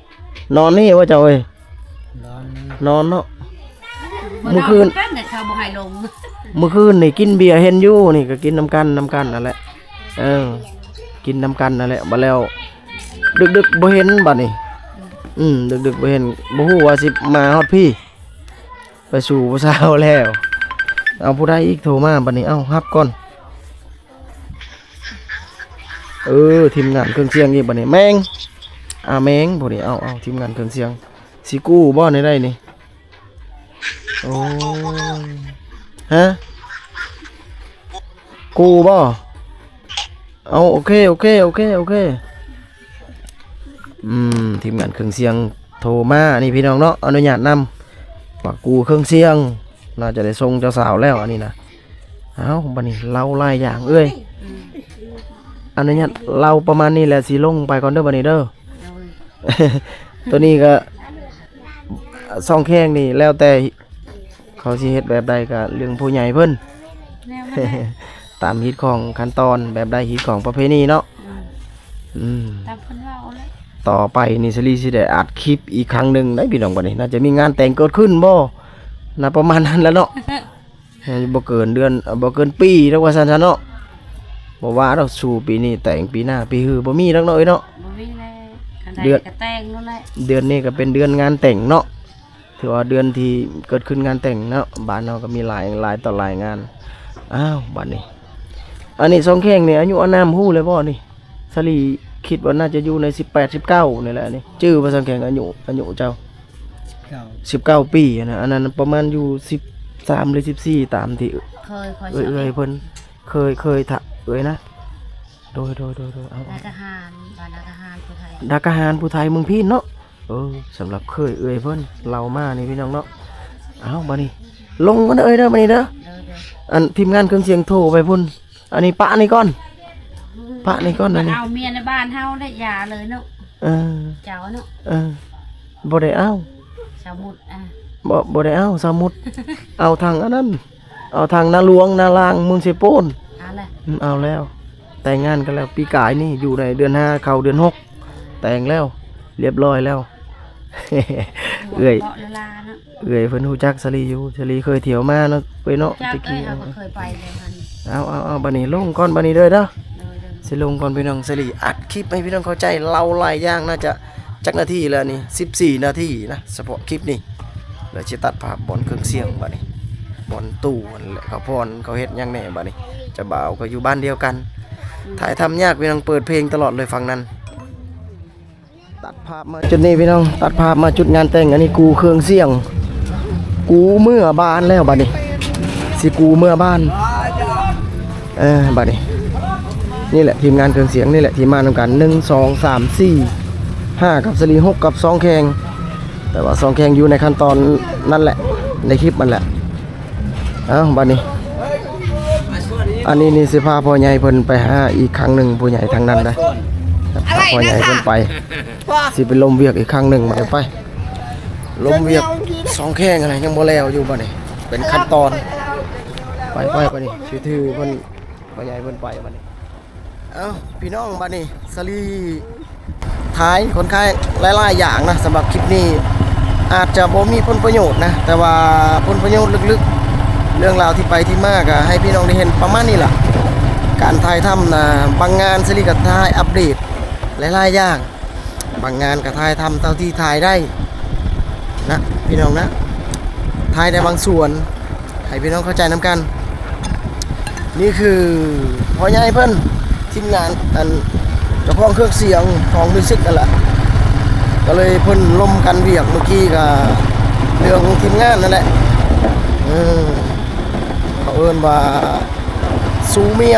ນອນນີ້ວ່າເຈົ້າເອີຍ ນອນ ນອນເນາະ. ມື້ຄືນ ເຂົາບໍ່ໃຫ້ລົງ ມື້ຄືນນີ້ກິນເບຍເຫັນຢູ່ ນີ້ກໍກິນນຳກັນ ນຳກັນນັ້ນແຫຼະ ເອີ ກິນນຳກັນນັ້ນແຫຼະ. ບັດແລ້ວດຶກໆບໍ່ເຫັນບັດນີ້ ອືມ ດຶກໆບໍ່ເຫັນ ບໍ່ຮູ້ວ່າຊິມາຮອດພີ້ ໄປສູ່ຜູ້ສາວແລ້ວ. ເອົາ ຜູ້ໃດອີກໂທມາບັດນີ້ ເອົາ ຮັບກ່ອນ. ເອີ ທີມງານເຄື່ອງສຽງອີກບັດນີ້ ແມງ ອາແມງ ຜູ້ນີ້ ເອົາ ເອົາ ທີມງານເຄື່ອງສຽງ ຊິກູ້ບໍ່ ແນວໃດນີ້? ໂອ້ຍ ຮະ ກູ້ບໍ່? ເອົາ ໂອເຄ ໂອເຄ ໂອເຄ ໂອເຄ. ອືມ ທີມງານເຄື່ອງສຽງໂທມານີ້ພີ່ນ້ອງເນາະ ອະນຸຍາດນຳ ວ່າກູ້ເຄື່ອງສຽງ ໜ້າຈະໄດ້ສົ່ງເຈົ້າສາວແລ້ວອັນນີ້ນະ. ເອົ້າ ບັດນີ້ເລົ່າຫຼາຍຢ່າງເອື້ອຍ ອືມ ອະນຸຍາດເລົ່າປະມານນີ້ແຫຼະ ຊິລົງໄປກ່ອນເດີບັດນີ້ເດີ. ໂດຍ ໂຕນີ້ກໍ ຊ່ອງແຂ່ງນີ້ແລ້ວແຕ່ ເຂົາຊິເຮັດແບບໃດກໍເລື່ອງຜູ້ໃຫຍ່ເພິ່ນ ແນວນັ້ນແຫຼະ ຕາມຮີດຂອງຂັ້ນຕອນ ແບບໃດຮີດຂອງປະເພນີເນາະ. ອືມ ອືມ ຕາມເພິ່ນເວົ້າແຫຼະ. ຕໍ່ໄປນີ້ສາລີຊິໄດ້ອັດຄລິບອີກຄັ້ງໜຶ່ງໄດ໋ພີ່ນ້ອງ. ບັດນີ້ໜ້າຈະມີງານແຕ່ງເກີດຂຶ້ນບໍ່ ນະ ປະມານນັ້ນແຫຼະເນາະ. ເອີ ບໍ່ເກີນເດືອນ ເອີ ບໍ່ເກີນປີດອກວ່າຊັ້ນຊະເນາະ. ບໍ່ວ່າດອກ ສູ່ປີນີ້ແຕ່ງ ປີໜ້າປີຮື ບໍ່ມີດອກເນາະເອີຍເນາະ. ບໍ່ມີແລ້ວ ຄັນໄດ້ ເດືອນ ກໍແຕ່ງໂລດແຫຼະ. ເດືອນນີ້ກໍເປັນເດືອນງານແຕ່ງເນາະ. ຖືວ່າເດືອນທີ່ເກີດຂຶ້ນງານແຕ່ງເນາະ ບ້ານເຮົາກໍມີຫຼາຍ ຫຼາຍຕໍ່ຫຼາຍງານ. ອ້າວ ບັດນີ້ ອັນນີ້ຊ່ອງແຂ່ງນີ້ ອາຍຸອານາມຮູ້ແລ້ວບໍ່ນີ້? ສາລີຄິດວ່າໜ້າຈະຢູ່ໃນສິບແປດ ສິບເກົ້ານີ້ແຫຼະນີ້. ຈື່ບໍ່ຊ່ອງແຂ່ງ ອາຍຸ ອາຍຸເຈົ້າ? ສິບເກົ້າ ສິບເກົ້າປີຫັ້ນນະ. ອັນນັ້ນປະມານຢູ່ສິບສາມ ຫຼື ສິບສີ່ ຕາມທີ່ເອື້ອຍເພິ່ນ ເຄີຍ ເຄີຍຖາມເອື້ອຍນະ. ໂດຍ ໂດຍ ໂດຍ ໂດຍ ເອົາ ນາກະຫານ ບ້ານນາກະຫານຜູ້ໄທ ນາກະຫານຜູ້ໄທເມືອງພີນເນາະ. ເອີ ສຳລັບເຄີຍເອື້ອຍເພິ່ນເລົ່າມານີ້ພີ່ນ້ອງເນາະ. ເອົາ ບັດນີ້ລົງກ່ອນເດີເອື້ອຍເດີ ບັດນີ້ເດີ. ໂດຍ ໂດຍ ອັນທີມງານເຄື່ອງສຽງໂທໄປພຸ້ນ ອັນນີ້ປະນີ້ກ່ອນ ປະນີ້ກ່ອນ ອັນນີ້ ເອົາເມຍໃນບ້ານເຮົາໄດ້ຢາເລີຍເນາະ. ເອີ ເຈົ້າເນາະ ເອີ ບໍ່ໄດ້ເອົາ ສາວມຸດ ອ່າ ບໍ່ ບໍ່ໄດ້ເອົາສາວມຸດ ເອົາທາງອັນນັ້ນ ເອົາທາງນາຫຼວງ ນາລາງ ເມືອງເຊໂປນ. ເອົາແລ້ວ ອືມ ເອົາແລ້ວ ແຕ່ງງານກັນແລ້ວ ປີກາຍນີ້ ຢູ່ໃນເດືອນຫ້າ ເຂົ້າເດືອນຫົກ ແຕ່ງແລ້ວ ລຽບຮ້ອຍແລ້ວ. ເອື້ອຍ ເອື້ອຍເພິ່ນຮູ້ຈັກສາລີຢູ່ ສາລີເຄີຍທ່ຽວມາເນາະ ເອື້ອຍເນາະ ແຕ່ກີ້ ເອີ ເຮົາກໍເຄີຍໄປແລ້ວຫັ້ນ. ເອົາ ເອົາ ເອົາ ບັດນີ້ລົງກ່ອນ ບັດນີ້ເດີເດີ. ໂດຍ ໂດຍ ຊິລົງກ່ອນພີ່ນ້ອງ. ສາລີອັດຄລິບໃຫ້ພີ່ນ້ອງເຂົ້າໃຈ ເລົ່າຫຼາຍຢ່າງ ໜ້າຈະຈັກນາທີແລ້ວນີ້ ສິບສີ່ນາທີນະ ສະເພາະຄລິບນີ້. ແລ້ວຊິຕັດພາບບ່ອນເຄື່ອງສຽງບັດນີ້ ບ່ອນຕູ້ຫັ້ນແຫຼະ ເຂົາຟ້ອນເຂົາເຮັດຫຍັງແດ່ບັດນີ້. ເຈົ້າບ່າວກໍຢູ່ບ້ານດຽວກັນ ອືມ ຖ່າຍທຳຍາກພີ່ນ້ອງ ເປີດເພງຕະຫຼອດເລີຍຝັ່ງນັ້ນ. ຕັດພາບມາຈຸດນີ້ພີ່ນ້ອງ ຕັດພາບມາຈຸດງານແຕ່ງ. ອັນນີ້ກູ້ເຄື່ອງສຽງ ກູ້ເມືອບ້ານແລ້ວບັດນີ້ ຊິກູ້ເມືອບ້ານ. ເອີ ບັດນີ້ ນີ້ແຫຼະທີມງານເຄື່ອງສຽງ ນີ້ແຫຼະທີ່ມານຳກັນ ໜຶ່ງ ສອງ ສາມ ສີ່ ຫ້າ ກັບສາລີ ຫົກ ກັບຊ່ອງແຂ່ງ. ແຕ່ວ່າຊ່ອງແຂ່ງຢູ່ໃນຂັ້ນຕອນນັ້ນແຫຼະ ໃນຄລິບນັ້ນແຫຼະ. ເອົ້າ ບັດນີ້ ອັນນີ້ນີ້ຊິພາພໍ່ໃຫຍ່ເພິ່ນໄປຫາອີກຄັ້ງໜຶ່ງ ຜູ້ໃຫຍ່ທາງນັ້ນໄດ໋ ພາພໍ່ໃຫຍ່ເພິ່ນໄປ ຊິໄປລົມວຽກອີກຄັ້ງໜຶ່ງ. ບັດນີ້ໄປລົມວຽກຊ່ອງແຂ່ງຫັ້ນນະ ຍັງບໍ່ແລ້ວຢູ່. ບັດນີ້ເປັນຂັ້ນຕອນ ໄປ ໄປ ໄປນີ້ ຊິຖືເພິ່ນ ພໍ່ໃຫຍ່ເພິ່ນໄປບັດນີ້. ເອົ້າ ພີ່ນ້ອງ ບັດນີ້ສາລີຖ່າຍຄ່ອນຂ້າງຫຼາຍໆຢ່າງນະ ສຳລັບຄລິບນີ້ອາດຈະບໍ່ມີຜົນປະໂຫຍດນະ ແຕ່ວ່າຜົນປະໂຫຍດເລິກໆ ເລື່ອງລາວທີ່ໄປທີ່ມາ ກໍໃຫ້ພີ່ນ້ອງໄດ້ເຫັນປະມານນີ້ລະ. ການຖ່າຍທຳນະ ບາງງານສາລີກໍຖ່າຍອັບເດດຫຼາຍໆຢ່າງ ບາງງານກໍຖ່າຍທຳເທົ່າທີ່ຖ່າຍໄດ້ນະ ພີ່ນ້ອງນະ ຖ່າຍໄດ້ບາງສ່ວນ ໃຫ້ພີ່ນ້ອງເຂົ້າໃຈນຳກັນ. ນີ້ຄືພໍ່ໃຫຍ່ເພິ່ນ ທີມງານ ອັນ ເຈົ້າຂອງເຄື່ອງສຽງຂອງມິວສິກນັ້ນແຫຼະ ກໍເລີຍເພິ່ນລົມກັນວຽກ ເມື່ອກີ້ກໍເລື່ອງທີມງານນັ້ນແຫຼະ. ເອີ ເຂົາເອີ້ນວ່າ ຊູເມຍ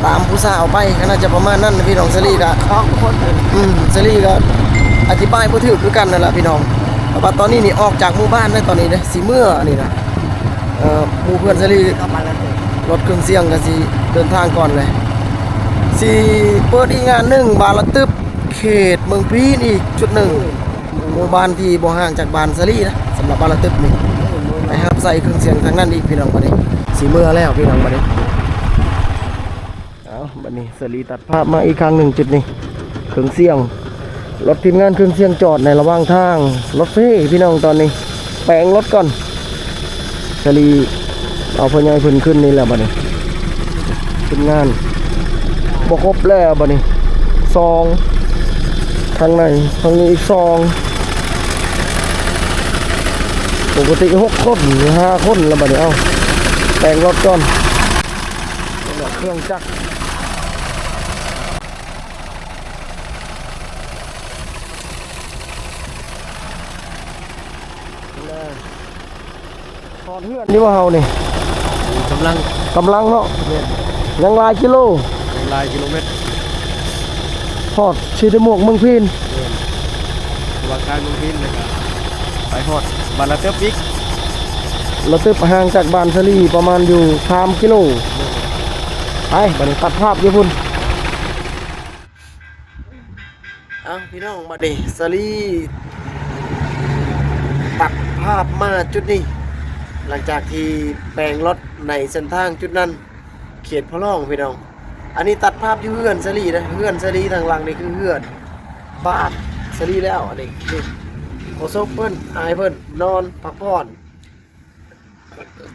ຕາມຜູ້ສາວໄປ ກໍໜ້າຈະປະມານນັ້ນພີ່ນ້ອງ. ສາລີກະ ສອງຄົນ ອືມ ສາລີກະອະທິບາຍບໍ່ຖືກຄືກັນນັ້ນລະພີ່ນ້ອງ. ແຕ່ວ່າຕອນນີ້ນີ້ອອກຈາກໝູ່ບ້ານແລ້ວ ຕອນນີ້ເດ້ ຊິເມືອນີ້ນະ. ເອີ ໝູ່ເພື່ອນສາລີ ລົດເຄື່ອງສຽງກໍຊິເດີນທາງກ່ອນເລີຍ. ຊິເປີດອີກງານໜຶ່ງ ບາລະຕຶບ ເຂດເມືອງພີນ ອີກຈຸດໜຶ່ງ. ໝູ່ບ້ານທີ່ບໍ່ຫ່າງຈາກບ້ານສາລີນະ ສຳລັບບ້ານລະຕຶບນີ້ ໄປຮັບໃສ່ເຄື່ອງສຽງທາງນັ້ນອີກພີ່ນ້ອງ. ບັດນີ້ຊິເມືອແລ້ວພີ່ນ້ອງ ບັດນີ້. ເອົ້າ ບັດນີ້ສາລີຕັດພາບມາອີກຄັ້ງໜຶ່ງ ຈຸດນີ້ ເຄື່ອງສຽງ ລົດທີມງານເຄື່ອງສຽງຈອດໃນລະຫວ່າງທາງ ລົດເພພີ່ນ້ອງ. ຕອນນີ້ແປງລົດກ່ອນ ສາລີເອົາພໍ່ໃຫຍ່ເພິ່ນຂຶ້ນນີ້ແລ້ວບັດນີ້ ຂຶ້ນງານບໍ່ຄົບແລ້ວບັດນີ້ ສອງ ທາງໃນ ທາງນີ້ອີກສອງ ປົກກະຕິຫົກຄົນ ມີຫ້າຄົນແລ້ວບັດນີ້. ເອົາ ແປງລົດກ່ອນ ເຄື່ອງຈັກ ຮອດເຮືອນຢູ່ບໍ່ເຮົານີ້? ກຳລັງ ກຳລັງເນາະ. ແມ່ນ ຍັງຫຼາຍກິໂລ ຍັງຫຼາຍກິໂລແມັດ. ຮອດເຊຕະໝວກເມືອງພີນ ແມ່ນ ເພາະວ່າຂ້າມເມືອງພີນແລ້ວກໍໄປຮອດບ້ານລະຕຶບອີກ ລະຕຶບຫ່າງຈາກບ້ານສາລີປະມານຢູ່ສາມກິໂລ ໄປ ບັດນີ້ຕັດພາບຢູ່ພຸ້ນ. ເອົ້າ ພີ່ນ້ອງ ບັດນີ້ສາລີຕັດພາບມາຈຸດນີ້ ຫຼັງຈາກທີ່ແປງລັອດໃນເສັ້ນທາງຈຸດນັ້ນ ເຂດພະລອງ ພີ່ນ້ອງ. ອັນນີ້ຕັດພາບຢູ່ເຮືອນສາລີນະ ເຮືອນສາລີທາງຫຼັງນີ້ຄືເຮືອນບ້ານສາລີແລ້ວ. ອັນນີ້ ນີ້ ໂຄສົກເພິ່ນ ອ້າຍເພິ່ນນອນພັກຜ່ອນ.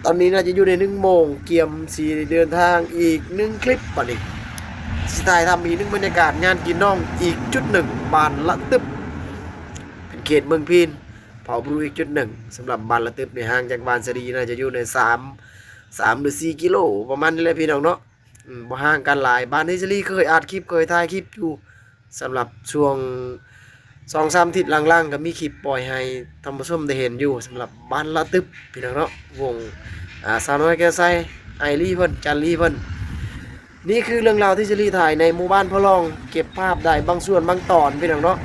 ຕອນນີ້ໜ້າຈະຢູ່ໃນໜຶ່ງໂມງ ກຽມຊິເດີນທາງອີກໜຶ່ງຄລິບ. ບັດນີ້ຊິຖ່າຍທຳອີກໜຶ່ງບັນຍາກາດງານກິນນ້ອງອີກຈຸດໜຶ່ງ ບ້ານລະຕຶບ ເປັນເຂດເມືອງພີນ ເຜົ່າບຣູອີກຈຸດໜຶ່ງ. ສຳລັບບ້ານລະຕຶບນີ້ຫ່າງຈາກບ້ານສາລີໜ້າຈະຢູ່ໃນສາມ ສາມ ຫຼື ສີ່ກິໂລ ປະມານນີ້ແຫຼະ ພີ່ນ້ອງເນາະ. ອືມ ບໍ່ຫ່າງກັນຫຼາຍ. ບ້ານທີ່ສາລີເຄີຍອັດຄລິບ ເຄີຍຖ່າຍຄລິບຢູ່ ສຳລັບຊ່ວງສອງສາມທິດຫຼັງໆ ກໍມີຄລິບປ່ອຍໃຫ້ທ່ານຜູ້ຊົມໄດ້ເຫັນຢູ່ ສຳລັບບ້ານລະຕຶບ ພີ່ນ້ອງເນາະ ວົງ ອາ ສາວນ້ອຍແກ້ວໃສ ອ້າຍລີເພິ່ນ ຈັນລີເພິ່ນ. ນີ້ຄືເລື່ອງລາວທີ່ສາລີຖ່າຍໃນໝູ່ບ້ານພະລອງ ເກັບພາບໄດ້ບາງສ່ວນບາງຕອນ ພີ່ນ້ອງເນາະ.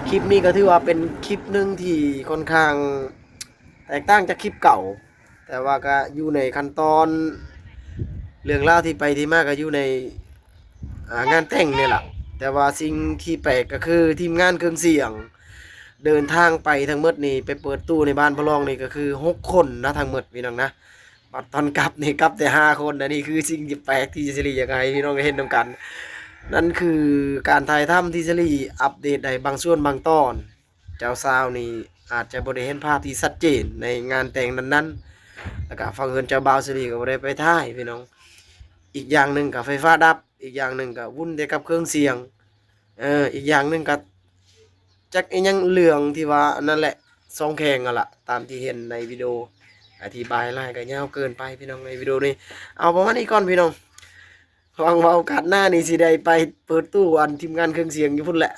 ຄລິບນີ້ກໍຖືວ່າເປັນຄລິບໜຶ່ງທີ່ຄ່ອນຂ້າງແຕກຕ່າງຈາກຄລິບເກົ່າ ແຕ່ວ່າກະຢູ່ໃນຂັ້ນຕອນ ເລື່ອງລາວທີ່ໄປທີ່ມາກະຢູ່ໃນ ອາ ງານແຕ່ງນີ້ລະ. ແຕ່ວ່າສິ່ງທີ່ແປກກະຄືທີມງານເຄື່ອງສຽງເດີນທາງໄປທັງໝົດນີ້ ໄປເປີດຕູ້ໃນບ້ານພະລອງນີ້ກະຄືຫົກຄົນນະ ທັງໝົດ ພີ່ນ້ອງນະ. ບັດຕອນກັບນີ້ກັບແຕ່ຫ້າຄົນ. ອັນນີ້ຄືສິ່ງທີ່ແປກທີ່ສາລີຢາກໃຫ້ພີ່ນ້ອງໄດ້ເຫັນນຳກັນ. ນັ້ນຄືການຖ່າຍທຳທີ່ສາລີອັບເດດໄດ້ບາງສ່ວນບາງຕອນ. ເຈົ້າສາວນີ້ອາດຈະບໍ່ໄດ້ເຫັນພາບທີ່ຊັດເຈນໃນງານແຕ່ງນັ້ນໆ ແລ້ວກະຝັ່ງເຮືອນເຈົ້າບ່າວສາລີກໍບໍ່ໄດ້ໄປຖ່າຍ ພີ່ນ້ອງ. ອີກຢ່າງໜຶ່ງກະໄຟຟ້າດັບ ອີກຢ່າງໜຶ່ງກະວຸ່ນແຕ່ກັບເຄື່ອງສຽງ ເອີ ອີກຢ່າງໜຶ່ງກະຈັກອີ່ຫຍັງເລື່ອງທີ່ວ່າອັນນັ້ນແຫຼະ ສອງແຂວງຫັ້ນລະ ຕາມທີ່ເຫັນໃນວິດີໂອ. ອະທິບາຍຫຼາຍກະຍາວເກີນໄປ ພີ່ນ້ອງ ໃນວິດີໂອນີ້. ເອົາປະມານນີ້ກ່ອນ ພີ່ນ້ອງ. ຫວັງວ່າໂອກາດໜ້ານີ້ຊິໄດ້ໄປເປີດຕູ້ອັນທີມງານເຄື່ອງສຽງຢູ່ພຸ້ນແຫຼະ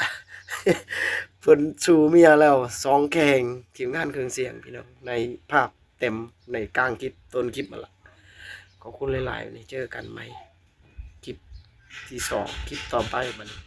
ເພິ່ນສູ່ເມຍແລ້ວ ສອງແຂວງ ທີມງານເຄື່ອງສຽງ ພີ່ນ້ອງ ໃນພາບເຕັມໃນກາງຄລິບ ຕົ້ນຄລິບຫັ້ນລະ. ຂອບຄຸນຫຼາຍໆ ນີ້ເຈີກັນໃໝ່ຄລິບທີສອງ ຄລິບຕໍ່ໄປບັດນີ້.